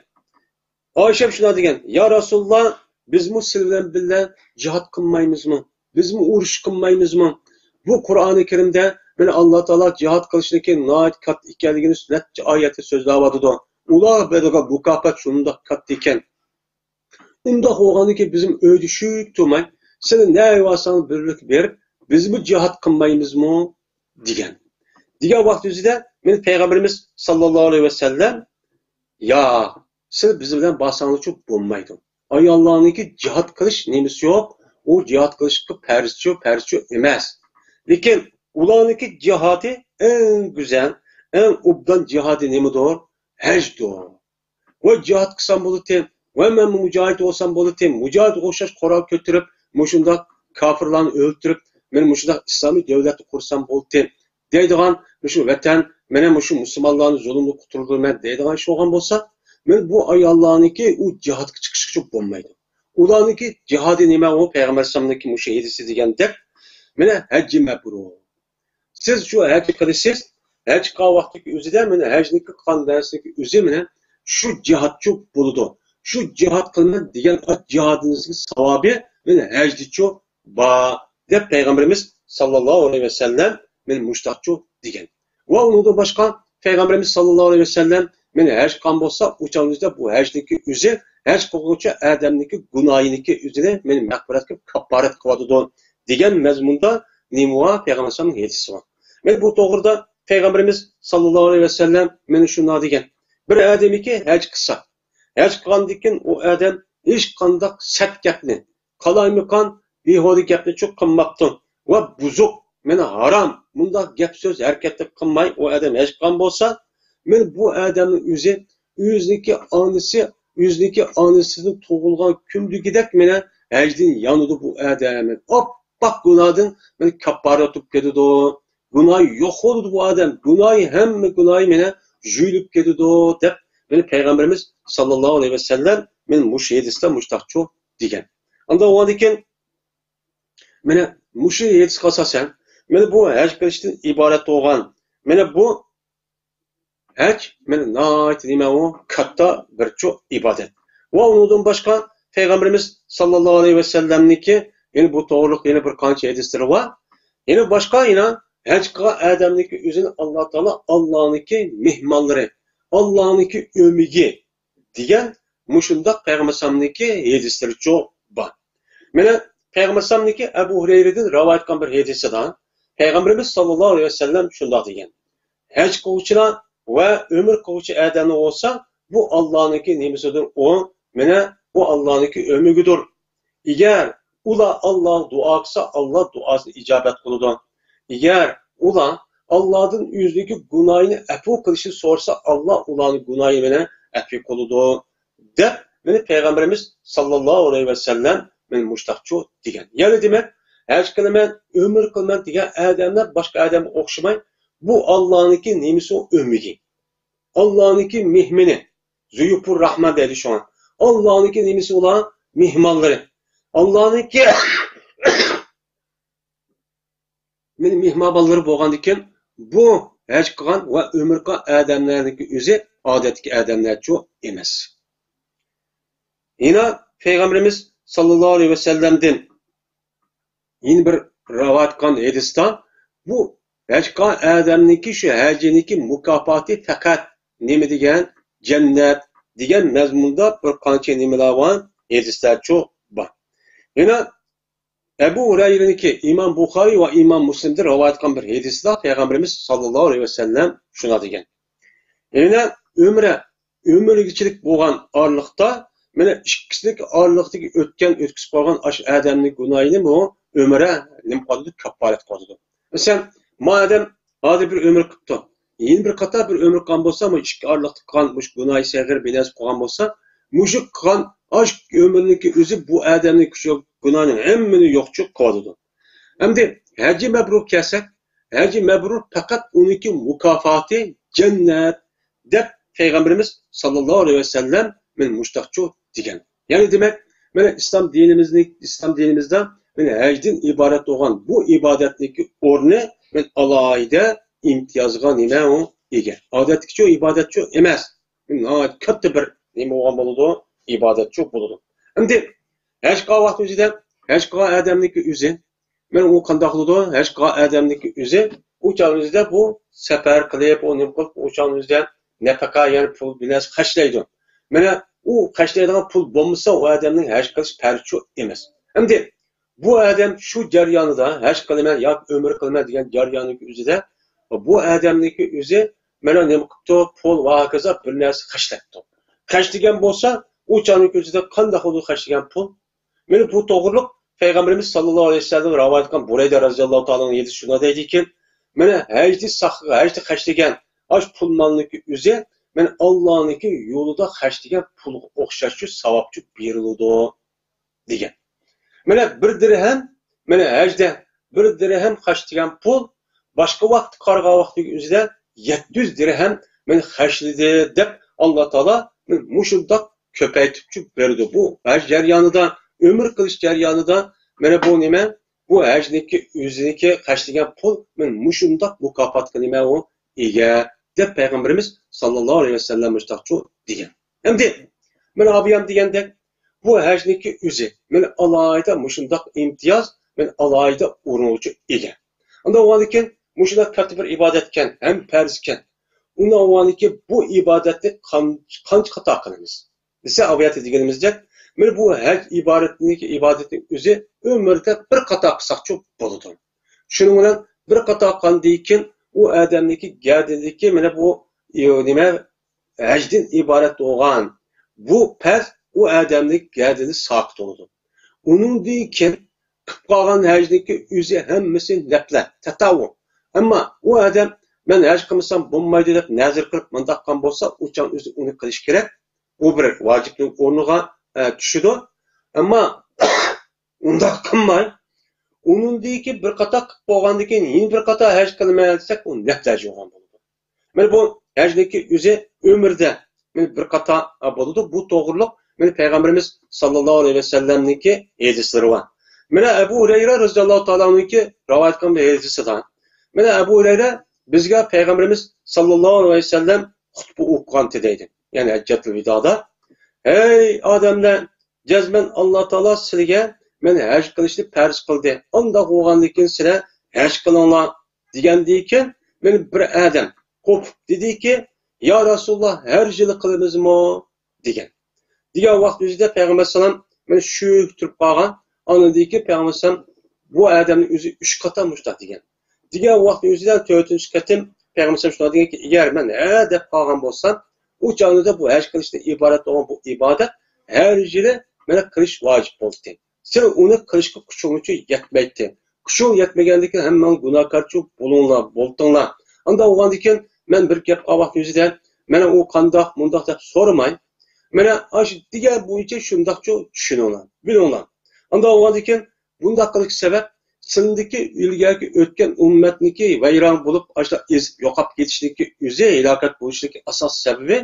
ئائىشەم شۇنداق دېگەن، يا رەسۇلاللا، بىزمۇ سىلەر بىلەن بىللە جىھاد قىلمايمىزمۇ؟ بىزمۇ ئۇرۇش قىلمايمىزمۇ؟ بۇ قۇرئانى كەرىمدە مانا ئاللا تائالا جىھاد قىلىشنىڭكى ناھايىتى كاتتا ئىكەنلىكىنى نەچچە ئايەتتە سۆزلەۋاتىدۇ. ئۇلارغا بېرىدىغان مۇكاپات شۇنداق كاتتا ئىكەن. ئۇنداق بولغاندىكىن بىزمۇ ئۆيدە شۈك تۇرماي، سىلەر نەگە بارساڭلار بىرلىكتە بېرىپ، بىزمۇ جىھاد قىلمايمىزمۇ؟ دېگەن. دېگەن ۋاقىت ئۆزىدە مانا پەيغەمبىرىمىز ساللاللاھۇ ئەلەيھى ۋەسەللەم، ياق، سىلەر بىز بىلەن بارساڭلارچۇ بولمايدۇ. ئاياللارنىڭكى جىھاد قىلىش نېمىسى يوق، ئۇ جىھاد قىلىشقا پەرزچۇ، پەرزچۇ ئەمەس. لېكىن ئۇلارنىڭكى جىھادى ئەڭ گۈزەل، ئەڭ ئوبدان جىھادى نېمىدۇر؟ ھەجدۇر. ۋاي جىھاد قىلسام بولىتى، ۋاي مەن مۇجاھىد بولسام بولىتى، مۇجاھىدقا ئوخشاش قورال كۆتۈرۈپ، مۇشۇنداق كاپىرلارنى ئۆلتۈرۈپ، مەن مۇشۇنداق ئىسلامىي دۆلەتنى قۇرسام بولىتى دەيدىغان، مۇشۇ ۋەتەن، مانا مۇشۇ مۇسۇلمانلارنى زۇلۇمدىن قۇتۇلدۇرىمەن دەيدىغان ئىش بولغان بولسا، مانا بۇ ئاياللارنىڭكى ئۇ جىھادقا چىقىشقىچۇ بولمايدۇ. ئۇلارنىڭكى جىھادى نېمە؟ ئۇ پەيغەمبەر ئەلەيھىسسالامنىڭكى مۇشۇ ھەدىسى دېگەندەك، مانا ھەججى مەبرۇر. سىز شۇ ھەج قىلىسىز، ھەج قىلغان ۋاقتىدىكى ئۆزىدە مانا ھەجنىڭكى قىلغان نەرسىنىڭكى ئۆزى مانا شۇ جىھادچۇ بولىدۇ. شۇ جىھاد قىلىمەن دېگەن ئات جىھادىڭىزنىڭ ساۋابى مانا ھەجدىچۇ بار، دەپ پەيغەمبىرىمىز ساللاللاھۇ ئەلەيھى ۋەسەللەم مانا مۇشتاقچۇ دېگەن. ۋە ئۇنىڭدىن باشقا پەيغەمبىرىمىز ساللاللاھۇ ئەلەيھى ۋەسەللەم مانا ھەج قىلغان بولسا، ئۇ چاغدا بۇ ھەجنىڭكى ئۆزى ھەج قىلغۇچى ئادەمنىڭكى گۇناھىنىڭكى ئۆزىنى مانا مەغپىرەت قىلىپ كاپپارەت قىلىۋاتىدۇ دېگەن مەزمۇندا نېمە بار؟ پەيغەمبەر ئەلەيھىسسالامنىڭ ھەدىسى بار. مانا بۇ توغرىدا پەيغەمبىرىمىز ساللاللاھۇ ئەلەيھى ۋەسەللەم مانا شۇنداق دېگەن. بىر ئادەمكى ھەج قىلسا، ھەج قىلغاندىن كېيىن ئۇ ئادەم ھېچقانداق سەت گەپنى، قالايمىقان، بىھۇدە گەپنى چۇ قىلماپتۇ. ۋە بۇزۇق، مانا ھارام، مۇنداق گەپ سۆز ھەرىكەتنى قىلماي ئۇ ئادەم ھەج قىلغان بولسا، مانا بۇ ئادەمنىڭ ئۆزى، ئۆزىنىڭكى ئانىسى، ئۆزىنىڭكى ئانىسىدىن تۇغۇلغان كۈندىكىدەك مانا ھەجدىن يانىدۇ بۇ ئادەم. ئاپئاق گۇناھدىن مانا كاپپارەت تۇتۇپ كېتىدۇ. گۇناھى يوق بولىدۇ بۇ ئادەم. گۇناھى، ھەممە گۇناھى مانا يۇيۇلۇپ كېتىدۇ، دەپ مانا پەيغەمبىرىمىز ساللاللاھۇ ئەلەيھى ۋەسەللەم مانا مۇشۇ ھەدىستە مۇشتاقچۇ دېگەن. ئاندىن ئۇنىڭدىن كېيىن مانا مۇشۇ ھەدىسكە ئاساسەن، مانا بۇ ھەج قىلىشتىن ئىبارەت بولغان، مانا بۇ ھەج، مانا ناھايىتى نېمە ئۇ، كاتتا بىر چوڭ ئىبادەت. ۋە ئۇنىڭدىن باشقا پەيغەمبىرىمىز ساللاللاھۇ ئەلەيھى ۋەسەللەمنىڭكى يەنە بۇ توغرىلىق يەنە بىر قانچە ھەدىسلىرى بار. يەنە باشقا يەنە ھەج قىلغان ئادەمنىڭكى ئۆزىنى ئاللا تائالا ئاللانىڭكى مېھمانلىرى، ئاللانىڭكى ئۆمىكى، دېگەن مۇشۇنداق پەيغەمبەر ئەلەيھىسسالامنىڭكى ھەدىسلىرىچۇ بار. مانا پەيغەمبەر ئەلەيھىسسالامنىڭكى ئەبۇ ھۇرەيرىدىن رىۋايەت قىلغان بىر ھەدىسىدا پەيغەمبىرىمىز ساللاللاھۇ ئەلەيھى ۋەسەللەم شۇنداق دېگەن: ھەج قىلغۇچىلار ۋە ئۆمرە قىلغۇچى ئادەملەر بولسا، بۇ ئاللانىڭكى نېمىسىدۇر؟ ئۇ مانا بۇ ئاللانىڭكى ئۆمىكىدۇر. ئەگەر ئۇلار ئاللاغا دۇئا قىلسا، ئاللا دۇئاسىنى ئىجابەت قىلىدۇ. ئەگەر ئۇلار ئاللادىن ئۆزىنىڭكى گۇناھىنى ئەپۇ قىلىشنى سورىسا، ئاللا ئۇلارنىڭ گۇناھىنى مانا ئەپۇ قىلىدۇ، دەپ مانا پەيغەمبىرىمىز ساللاللاھۇ ئەلەيھى ۋەسەللەم مانا مۇشتاقچۇ دېگەن. يەنى دېمەك، ھەج قىلىمەن، ئۆمرە قىلىمەن دېگەن ئادەملەر باشقا ئادەمگە ئوخشىماي، بۇ ئاللانىڭكى نېمىسى ئۇ ئۆمىكى. ئاللانىڭكى مېھمىنى. زۇيۇپۇر راھمان دەيدۇ شۇڭا. ئاللانىڭكى نېمىسى ئۇلار؟ مېھمانلىرى. ئاللانىڭكى مېنى مېھمانلىرى بولغاندىكىن، بۇ ھەج قىلغان ۋە ئۆمرە قىلغان ئادەملەرنىڭكى ئۆزى ئادەتتىكى ئادەملەرچۇ ئەمەس. يەنە پەيغەمبىرىمىز ساللاللاھۇ ئەلەيھى ۋەسەللەمدىن يەنە بىر رىۋايەت قىلغان ھەدىستە، بۇ ھەج قىلغان ئادەمنىڭكى شۇ ھەجىنىڭكى مۇكاپاتى پەقەت نېمە دېگەن؟ جەننەت دېگەن مەزمۇندا بىر قانچە نېمىلەر بار، ھەدىسلەرچۇ بار. يەنە ئەبۇ ھۇرەيرىنىڭكى ئىمام بۇخارى ۋە ئىمام مۇسلىمدىن رىۋايەت قىلغان بىر ھەدىسىدە پەيغەمبىرىمىز ساللاللاھۇ ئەلەيھى ۋەسەللەم شۇنداق دېگەن. يەنە ئۆمرە، ئۆمرىگىچىلىك بولغان ئارىلىقتا، مانا ئىككىسىنىڭكى ئارىلىقتىكى ئۆتكەن، ئۆتكۈزۈپ قويغان ئاشۇ ئادەمنىڭ گۇناھىنى بۇ ئۆمرە نېمە قىلىدۇ؟ كاپپارەت قىلىدۇ. مەسىلەن، ما ئادەم ھازىر بىر ئۆمرە قىپتۇ. يەنە بىر قاتار بىر ئۆمرە قىلغان بولسا، بۇ ئىككى ئارىلىقتا قىلغان مۇشۇ گۇناھى سەغىر بىنەسى قىلغان بولسا، مۇشۇ قىلغان ئاشۇ ئۆمرىنىڭكى ئۆزى بۇ ئادەمنىڭ كۈچى، گۇناھىنى ھەممىنى يوقچۇ قىلىۋاتىدۇ. ئەمدى ھەججى مەبرۇر كەلسەك، ھەججى مەبرۇر پەقەت ئۇنىڭكى مۇكاپاتى جەننەت، دەپ پەيغەمبىرىمىز ساللاللاھۇ ئەلەيھى ۋەسەللەم مانا مۇشتاقچۇ دېگەن. يەنى دېمەك، مانا ئىسلام دىنىمىزنى، ئىسلام دىنىمىزدا مانا ھەجدىن ئىبارەت بولغان بۇ ئىبادەتنىڭكى ئورنى مانا ئالاھىدە ئىمتىيازغا نېمە ئۇ ئىگە. ئادەتتىكىچۇ ئىبادەتچۇ ئەمەس. ناھايىتى كاتتا بىر نېمە بولغان بولىدۇ، ئىبادەتچۇ بولىدۇ. ئەمدى ھەج قىلغان ۋاقتى ئۆزىدە، ھەج قىلغان ئادەمنىڭكى ئۆزى، مانا ئۇ قانداق بولىدۇ؟ ھەج قىلغان ئادەمنىڭكى ئۆزى، ئۇ چاغنىڭ ئۆزىدە بۇ سەپەر قىلىپ، ئۇ نېمە قىلىپ، ئۇ چاغنىڭ ئۆزىدە نەپەقە، يەنى پۇل، بىر نەرسە خەجلەيدۇ. مانا ئۇ خەجلەيدىغان پۇل بولمىسا، ئۇ ئادەمنىڭ ھەج قىلىش پەرزىچۇ ئەمەس. ئەمدى بۇ ئادەم شۇ جەريانىدا، ھەج قىلىمەن ياكى ئۆمرە قىلىمەن دېگەن جەرياننىڭكى ئۆزىدە، بۇ ئادەمنىڭكى ئۆزى مانا نېمە قىپتۇ؟ پۇل ۋە ھاكازا بىر نەرسە خەجلەپتۇ. خەجلىگەن بولسا، ئۇ چاغنىڭكى ئۆزىدە قانداق بولىدۇ خەجلىگەن پۇل؟ مانا بۇ توغرىلىق پەيغەمبىرىمىز ساللاللاھۇ ئەلەيھى ۋەسەللەم رىۋايەت قىلغان بۇرەيدە رەزىياللاھۇ تائالا ئەنھۇ ھەدىسى شۇنداق دەيدىكەن، مانا ھەجدە ساق-، ھەجدە خەجلىگەن ئاش پۇل مالنىڭكى ئۆزى، مانا ئاللانىڭكى يولىدا خەجلىگەن پۇلغا ئوخشاشچۇ ساۋابچۇ بېرىلىدۇ، دېگەن. مانا بىر دىرھەم، مانا ھەجدە بىر دىرھەم خەجلىگەن پۇل، باشقا ۋاقىتتا قارىغان ۋاقتىنىڭ ئۆزىدە يەتتە يۈز دىرھەم مانا خەجلىدى، دەپ ئاللا تائالا مۇشۇنداق كۆپەيتىپچۇ بېرىدۇ. بۇ ھەج جەريانىدا، ئۆمرە قىلىش جەريانىدا، مانا بۇ نېمە؟ بۇ ھەجنىڭكى ئۆزىنىڭكى خەجلىگەن پۇل مانا مۇشۇنداق مۇكاپاتقا نېمە ئۇ ئىگە، دەپ پەيغەمبىرىمىز ساللاللاھۇ ئەلەيھى ۋەسەللەم مۇشۇنداقچۇ دېگەن. ئەمدى مانا ئابىيام دېگەندەك، بۇ ھەجنىڭكى ئۆزى مانا ئالاھىدە مۇشۇنداق ئىمتىياز، مانا ئالاھىدە ئورۇنغىچۇ ئىگە. ئۇنداق بولغاندىكىن، مۇشۇنداق كاتتا بىر ئىبادەتكەن، ھەم پەرزكەن. ئۇنداق بولغاندىكىن، بۇ ئىبادەتنى قان-، قانچە قاتا قىلىمىز؟ دېسە، ئاۋۇ يەردە دېگىنىمىزدەك، مانا بۇ ھەج ئىبادىتىنىڭكى، ئىبادەتنىڭ ئۆزى ئۆمرىدە بىر قاتا قىلساقچۇ بولىدۇ. شۇنىڭ بىلەن بىر قاتا قىلغاندىن كېيىن، ئۇ ئادەمنىڭكى گەدىنىدىكى مانا بۇ، ئى، نېمە، ھەجدىن ئىبارەت بولغان بۇ پەرز ئۇ ئادەمنىڭ گەدىنى ساقىت بولىدۇ. ئۇنىڭدىن كېيىن قىلىپ قالغان ھەجنىڭكى ئۆزى ھەممىسى نەپلە، تەتەۋۋۇ. ئەمما ئۇ ئادەم، مەن ھەج قىلمىسام بولمايدۇ دەپ نەزىر قىلىپ مۇنداق قىلغان بولسا، ئۇ چاغ ئۆزى ئۇنى قىلىش كېرەك. ئۇ بىر ۋاجىپنىڭ ئورنىغا، ئە، چۈشىدۇ. ئەمما ئۇنداق قىلماي، ئۇنىڭدىن كېيىن بىر قاتار قىلىپ بولغاندىن كېيىن يەنە بىر قاتار ھەج قىلىمەن دېسەك، ئۇ نەپلە ھەج بولغان بولىدۇ. مانا بۇ ھەجنىڭكى ئۆزى ئۆمۈردە، مانا، بىر قاتار بولىدۇ. بۇ توغرۇلۇق، مانا، پەيغەمبىرىمىز ساللاللاھۇ ئەلەيھى ۋەسەللەمنىڭكى ھەدىسلىرى بار. مانا ئەبۇ ھۇرەيرە رەزىياللاھۇ تائالا ئەنھۇكى رىۋايەت قىلغان بىر ھەدىسىدە، مانا ئەبۇ ھۇرەيرە بىزگە پەيغەمبىرىمىز ساللاللاھۇ ئەلەيھى ۋەسەللەم خۇتبە ئوقۇغانتى دەيدۇ. يەنى ھەججەتۇل ۋىدادا، ھەي ئادەملەر، جەزمەن ئاللا تائالا سىلىگە مەن ھەج قىلىشنى پەرز قىلدى. ئانداق بولغاندىن كېيىن سىلەر ھەج قىلىڭلار دېگەندىن كېيىن، مانا بىر ئادەم قوپۇپ دېدىكى، يا رەسۇلاللا، ھەر يىلى قىلىمىزمۇ؟ دېگەن. دېگەن ۋاقىت ئۆزىدە پەيغەمبەر ئەلەيھىسسالام مانا شۇ تۇرۇپ قالغان. ئاندىن كېيىن پەيغەمبەر ئەلەيھىسسالام بۇ ئادەمنى ئۆزى ئۈچ قېتىم مۇشۇنداق دېگەن. دېگەن ۋاقىت ئۆزىدە تۆتىنچى قېتىم پەيغەمبەر ئەلەيھىسسالام شۇنداق دېگەنكى، ئەگەر مەن ھە دەپ قالغان بولسام، ئۇ چاغدا بۇ ھەج قىلىشتىن ئىبارەت بولغان بۇ ئىبادەت ھەر يىلى مانا قىلىش ۋاجىپ بولدى. سەن ئۇنى قىلىشقا كۈچۈڭچۇ يەتمەيتتى. كۈچۈڭ يەتمىگەندىكىن ھەممىڭ گۇناھكارچۇ بولۇڭلار، بولتۇڭلار. ئانداق بولغاندىكىن مەن بىر گەپ قىلغان ۋاقىت ئۆزىدە، مانا ئۇ قانداق، مۇنداق دەپ سورىماي، مانا ئاشۇ دېگەن بويىچە شۇنداقچۇ چۈشىنىڭلار، بىلىڭلار. ئانداق بولغاندىكىن بۇنداق قىلىش سەۋەب، سىلىدىكى ئىلگەركى ئۆتكەن ئۈممەتنىكى ۋەيران بولۇپ، ئاشۇنداق ئېزىپ يوقاپ كېتىشلىكى ئۆزى، ھالاكەت بولۇشلۇقى ئاساسىي سەۋەبى،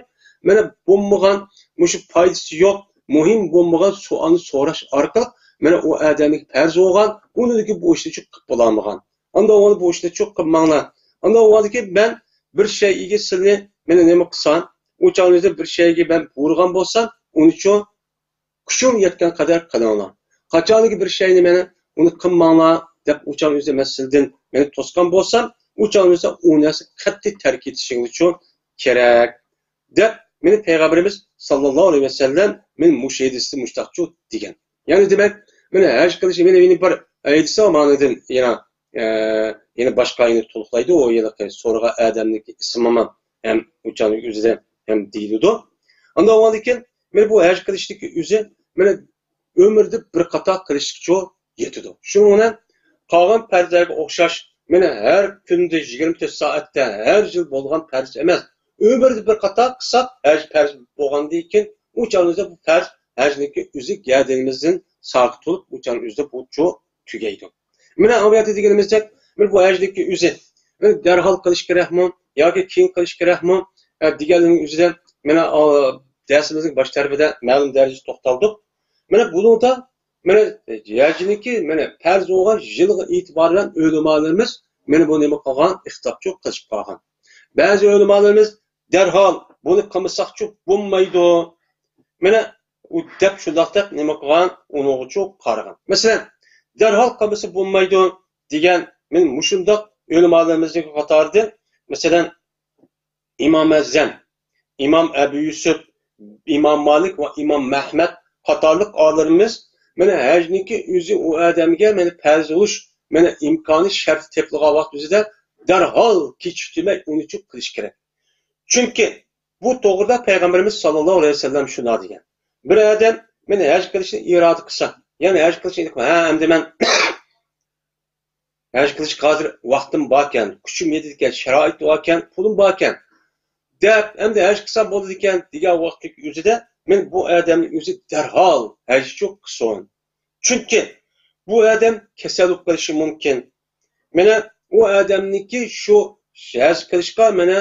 مانا بولمىغان، مۇشۇ پايدىسى يوق، مۇھىم بولمىغان سوئالنى سوراش ئارقىلىق، مانا ئۇ ئادەمگە پەرز بولغان، ئۇنىڭدىكى بۇ ئىشنى چۈ قىلىپ بولالمىغان. ئاندىن ئۇنى بۇ ئىشنى چۈ قىلماڭلار. ئاندىن ئۇنىڭدىكى مەن بىر شەيئىگە سىلنى، مانا نېمە قىلسام، ئۇ چاغنى بىر شەيئىگە مەن بۇيرۇغان بولسام، ئۇنى چۈ كۈچۈڭ يەتكەن قەدەر قىلىڭلار. قاچانكى بىر شەينى مانا ئۇنى قىلماڭلار دەپ ئۇ چاغ ئۆزى مەسىلىدىن مېنى توسقان بولسام، ئۇ چاغ ئۆزى ئۇ نەرسە قەتئىي تەرك ئېتىشىڭلارچۇ كېرەك دەپ مېنى پەيغەمبىرىمىز ساللاللاھۇ ئەلەيھى ۋەسەللەم مېنى مۇشۇ ھەدىستە مۇشتاقچۇ دېگەن. يەنى دېمەك، مېنى ھەج قىلىش مېنى يەنە بىر ھەدىسى مانىدىن يەنە، ئە، يەنە باشقا يەنە تولۇقلايدۇ، ئۇ يەنە سورىغان ئادەمنىڭكى ئىسمىمۇ ھەم ئۇ چاغ ئۆزىدە ھەم دېيىلىدۇ. ئاندىن ئاۋۋالدىكىن مانا بۇ ھەج قىلىشتىكى ئۆزى مانا ئۆمۈردە بىر قاتار قىلىشقىچۇ يېتىدۇ. شۇنىڭ بىلەن قالغان پەرزلەرگە ئوخشاش مانا ھەر كۈندە يىگىرمە تۆت سائەتتە ھەر يىل بولىدىغان پەرز ئەمەس. ئۆمۈردە بىر قاتار قىلساق، ھەج پەرز بولغاندىن كېيىن ئۇ چاغدا بۇ پەرز ھەجنىڭكى ئۆزى گەدىنىمىزدىن ساقىت بولۇپ، ئۇ چاغدا ئۆزى بۇ چۇ تۈگەيدۇ. مانا ئاۋۇ يەردە دېگىنىمىزدەك، مانا بۇ ھەجنىڭكى ئۆزى، مانا دەرھال قىلىش كېرەكمۇ ياكى كېيىن قىلىش كېرەكمۇ، ئە، دېگەننىڭ ئۆزىدە مانا، ئا، دەرسىمىزنىڭ باش تەرىپىدە مەلۇم دەرىجىدە توختالدۇق. مانا بۇنىڭدا مانا ھەجنىڭكى مانا پەرز بولغان يىلىغا ئېتىبارەن ئۆلىمالىرىمىز مانا بۇ نېمە قىلغان، ئىختىلاپچۇ قىلىشىپ قالغان. بەزى ئۆلىمالىرىمىز دەرھال بۇنى قىلمىساقچۇ بولمايدۇ. مانا ئۇ دەپ شۇنداق دەپ نېمە قىلغان، ئۇنىڭغىچۇ قارىغان. مەسىلەن، دەرھال قىلمىسا بولمايدۇ دېگەن، مانا مۇشۇنداق ئۆلىمالىرىمىزنىڭ قاتارىدىن، مەسىلەن، ئىمام ئەزەم، ئىمام ئەبۇ يۈسۈپ، ئىمام مالىك ۋە ئىمام ئەھمەد قاتارلىق ئالىملىرىمىز مانا ھەجنىڭكى ئۆزى ئۇ ئادەمگە مانا پەرز بولۇش مانا ئىمكانى، شەرتى تېپىلغان ۋاقىت ئۆزىدە دەرھال كېچىكتۈرمەي ئۇنىچۇ قىلىش كېرەك. چۈنكى بۇ توغرىدا پەيغەمبىرىمىز ساللاللاھۇ ئەلەيھى ۋەسەللەم شۇنداق دېگەن. بىر ئادەم مانا ھەج قىلىشنى ئىرادە قىلسا، يەنى ھەج قىلىشنى، ھە، ئەمدى مەن ھەج قىلىشقا ھازىر ۋاقتىم باركەن، كۈچۈم يېتىدىكەن، شارائىت باركەن، پۇلۇم باركەن دەپ، ئەمدى ھەج قىلسام بولىدىكەن دېگەن ۋاقىتتىكى ئۆزىدە، مەن بۇ ئادەمنىڭ ئۆزى دەرھال ھەجچۇ قىلسۇن. چۈنكى بۇ ئادەم كېسەل بولۇپ قېلىشى مۇمكىن. مانا ئۇ ئادەمنىڭكى شۇ ھەج قىلىشقا مانا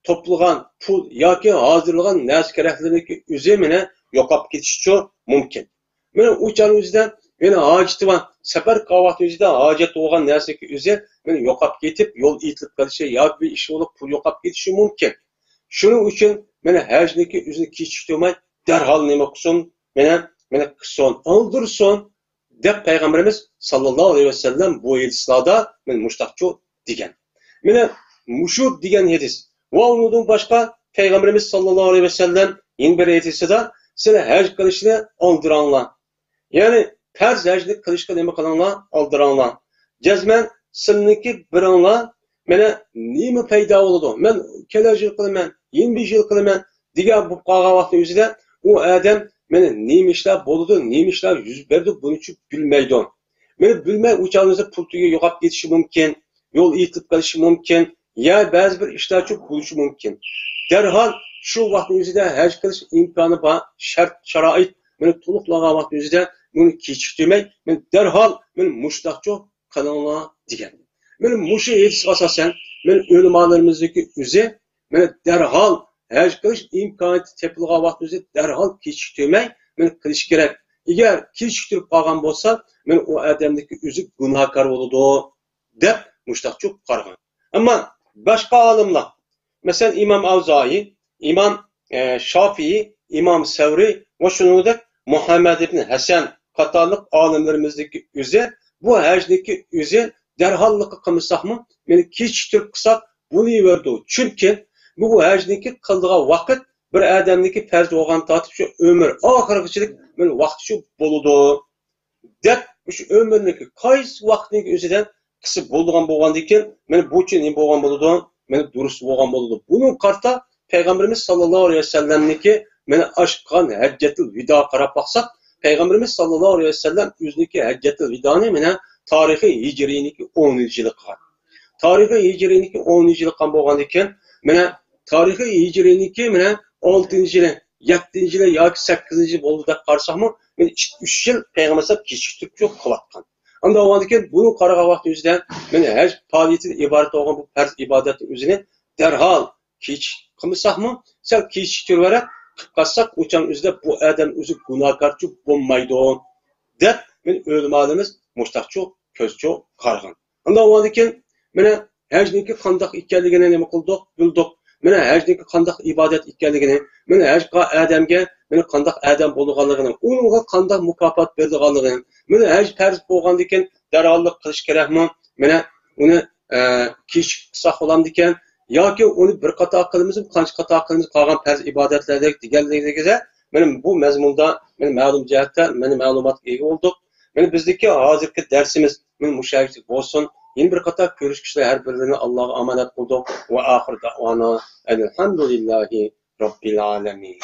توپلىغان پۇل ياكى ھازىرلىغان نەرسە كېرەكلىرىنىڭكى ئۆزى مانا يوقاپ كېتىشىچۇ مۇمكىن. مانا ئۇ چاغنىڭ ئۆزىدە مانا ھاجىتى بار، سەپەر قىلغان ۋاقىت ئۆزىدە ھاجەت بولغان نەرسىنىڭكى ئۆزى مانا يوقاپ كېتىپ، يول ئېتىلىپ قېلىشى ياكى بىر ئىش بولۇپ پۇل يوقاپ كېتىشى مۇمكىن. شۇنىڭ ئۈچۈن مانا ھەجنىڭكى ئۆزىنى كېچىكتۈرمەي دەرھال نېمە قىلسۇن، مانا، مانا قىلسۇن، ئالدۇرسۇن دەپ پەيغەمبىرىمىز ساللاللاھۇ ئەلەيھى ۋەسەللەم بۇ ھەدىسلاردا مانا مۇشتاقچۇ دېگەن. مانا مۇشۇ دېگەن ھەدىس. ۋە ئۇنىڭدىن باشقا پەيغەمبىرىمىز ساللاللاھۇ ئەلەيھى ۋەسەللەم يەنە بىر ھەدىسىدە، سىلەر ھەج قىلىشنى ئالدىراڭلار. يەنى پەرز ھەجنى قىلىشقا نېمە قىلىڭلار؟ ئالدىراڭلار. جەزمەن سىلىنىڭكى بىرىڭلار، مانا نېمە پەيدا بولىدۇ؟ مەن كېلەر يىل قىلىمەن، يەنە بىر يىل قىلىمەن دېگەن بولۇپ قالغان ۋاقىتنىڭ ئۆزىدە ئۇ ئادەم مانا نېمە ئىشلار بولىدۇ، نېمە ئىشلار يۈز بېرىدۇ، بۇنىچۇ بىلمەيدۇ. مانا بىلمەي ئۇ چاغنىڭىزدا پۇل تۈگى يوقاپ كېتىشى مۇمكىن، يول ئېتىلىپ قېلىشى مۇمكىن، يا بەزى بىر ئىشلارچۇ بولۇشى مۇمكىن. دەرھال شۇ ۋاقىتنىڭ ئۆزىدە ھەج قىلىش ئىمكانى بار، شەرت، شارائىت مانا تولۇقلانغان ۋاقىتنىڭ ئۆزىدە بۇنى كېچىكتۈرمەي، مانا دەرھال مانا مۇشۇنداقچۇ قىلىڭلار دېگەن. مانا مۇشۇ ھەدىسكە ئاساسەن، مانا ئۆلىمالىرىمىزنىڭكى ئۆزى، مانا دەرھال ھەج قىلىش ئىمكانىيىتى تېپىلغان ۋاقتىمىزدا دەرھال كېچىكتۈرمەي، مانا قىلىش كېرەك. ئەگەر كېچىكتۈرۈپ قالغان بولسا، مانا ئۇ ئادەمنىڭكى ئۆزى گۇناھكار بولىدۇ، دەپ مۇشۇنداقچۇ قارىغان. ئەمما باشقا ئالىملار، مەسىلەن، ئىمام ئەۋزائىي، ئىمام، ئە، شافىئىي، ئىمام سەۋرى ۋە شۇنىڭدەك مۇھەممەد ئىبن ھەسەن قاتارلىق ئالىملىرىمىزنىڭكى ئۆزى بۇ ھەجنىڭكى ئۆزى دەرھاللىقى قىلمىساقمۇ، مانا كېچىكتۈرۈپ قىلساق بولۇۋېرىدۇ. چۈنكى بۇ ھەجنىڭكى قىلىدىغان ۋاقىت بىر ئادەمنىڭكى پەرز بولغان تارتىپ شۇ ئۆمۈر ئاخىرغىچىلىك مانا ۋاقتى شۇ بولىدۇ. دەپ، مۇشۇ ئۆمۈرنىڭكى قايسى ۋاقىتنىڭكى ئۆزىدە قىلسا بولىدىغان بولغاندىكىن، مانا بۇچۇ نېمە بولغان بولىدۇ؟ مانا دۇرۇس بولغان بولىدۇ. بۇنىڭغا قارىتا پەيغەمبىرىمىز ساللاللاھۇ ئەلەيھى ۋەسەللەمنىڭكى مانا ئاشقان ھەججەتۇل ۋىداغا قاراپ باقساق، پەيغەمبىرىمىز ساللاللاھۇ ئەلەيھى ۋەسەللەم ئۆزىنىڭكى ھەججەتۇل ۋىدانى مانا تارىخىي ھىجرىينىڭكى ئونىنچى يىلى قىلغان. تارىخىي ھىجرىينىڭكى ئونىنچى يىلى قىلغان بولغاندىكىن، مانا تارىخىي ھىجرىينىڭكى مانا ئالتىنچى يىلى، يەتتىنچى يىلى ياكى سەككىزىنچى يىلى بولدى دەپ قارىساقمۇ، مانا ئىككى، ئۈچ يىل پەيغەمبەر ئەلەيھىسسالام كېچىكتۈرۈپ شۇ قىلىۋاتقان. ئانداق بولغاندىكىن بۇنى قارىغان ۋاقتىمىزدا مانا ھەج پائالىيىتىدىن ئىبارەت بولغان بۇ پەرز ئىبادەتنىڭ ئۆزىنى دەرھال كېچىك قىلمىساقمۇ، سەل كېچىكتۈرۈۋېرىپ قىلىپ قالساق، ئۇ چاغنىڭ ئۆزىدە بۇ ئادەم ئۆزى گۇناھكارچۇ بولمايدۇ، دەپ مانا ئۆلىمالىرىمىز مۇشتاقچۇ كۆزچۇ قارىغان. ئانداق بولغاندىكىن، مانا ھەجنىڭكى قانداق ئىكەنلىكىنى نېمە قىلدۇق؟ بىلدۇق. مانا ھەجنىڭكى قانداق ئىبادەت ئىكەنلىكىنى، مانا ھەج قىلغان ئادەمگە مانا قانداق ئادەم بولىدىغانلىقىنى، ئۇنىڭغا قانداق مۇكاپات بېرىدىغانلىقىنى، مانا ھەج پەرز بولغاندىكىن دەرھاللىق قىلىش كېرەكمۇ؟ مانا ئۇنى، ئە، كېچىكىپ قىلساق بولامدىكەن؟ ياكى ئۇنى بىر قاتار قىلىمىزمۇ، قانچە قاتار قىلىمىز، قالغان پەرز ئىبادەتلەردەك دېگەنلىكىدە، مانا بۇ مەزمۇندا مانا مەلۇم جەھەتتە مانا مەلۇماتقا ئىگە بولدۇق. مانا بىزدىكى ھازىرقى دەرسىمىز مانا مۇشۇ يەرلىك بولسۇن. يەنە بىر قاتار كۆرۈشكۈچىلەر ھەر بىرلىرىنى ئاللاغا ئامانەت قىلدۇق. ۋە ئاخىر دەۋانا ئەلھەمدۇلىللاھى راببىل ئالەمىن.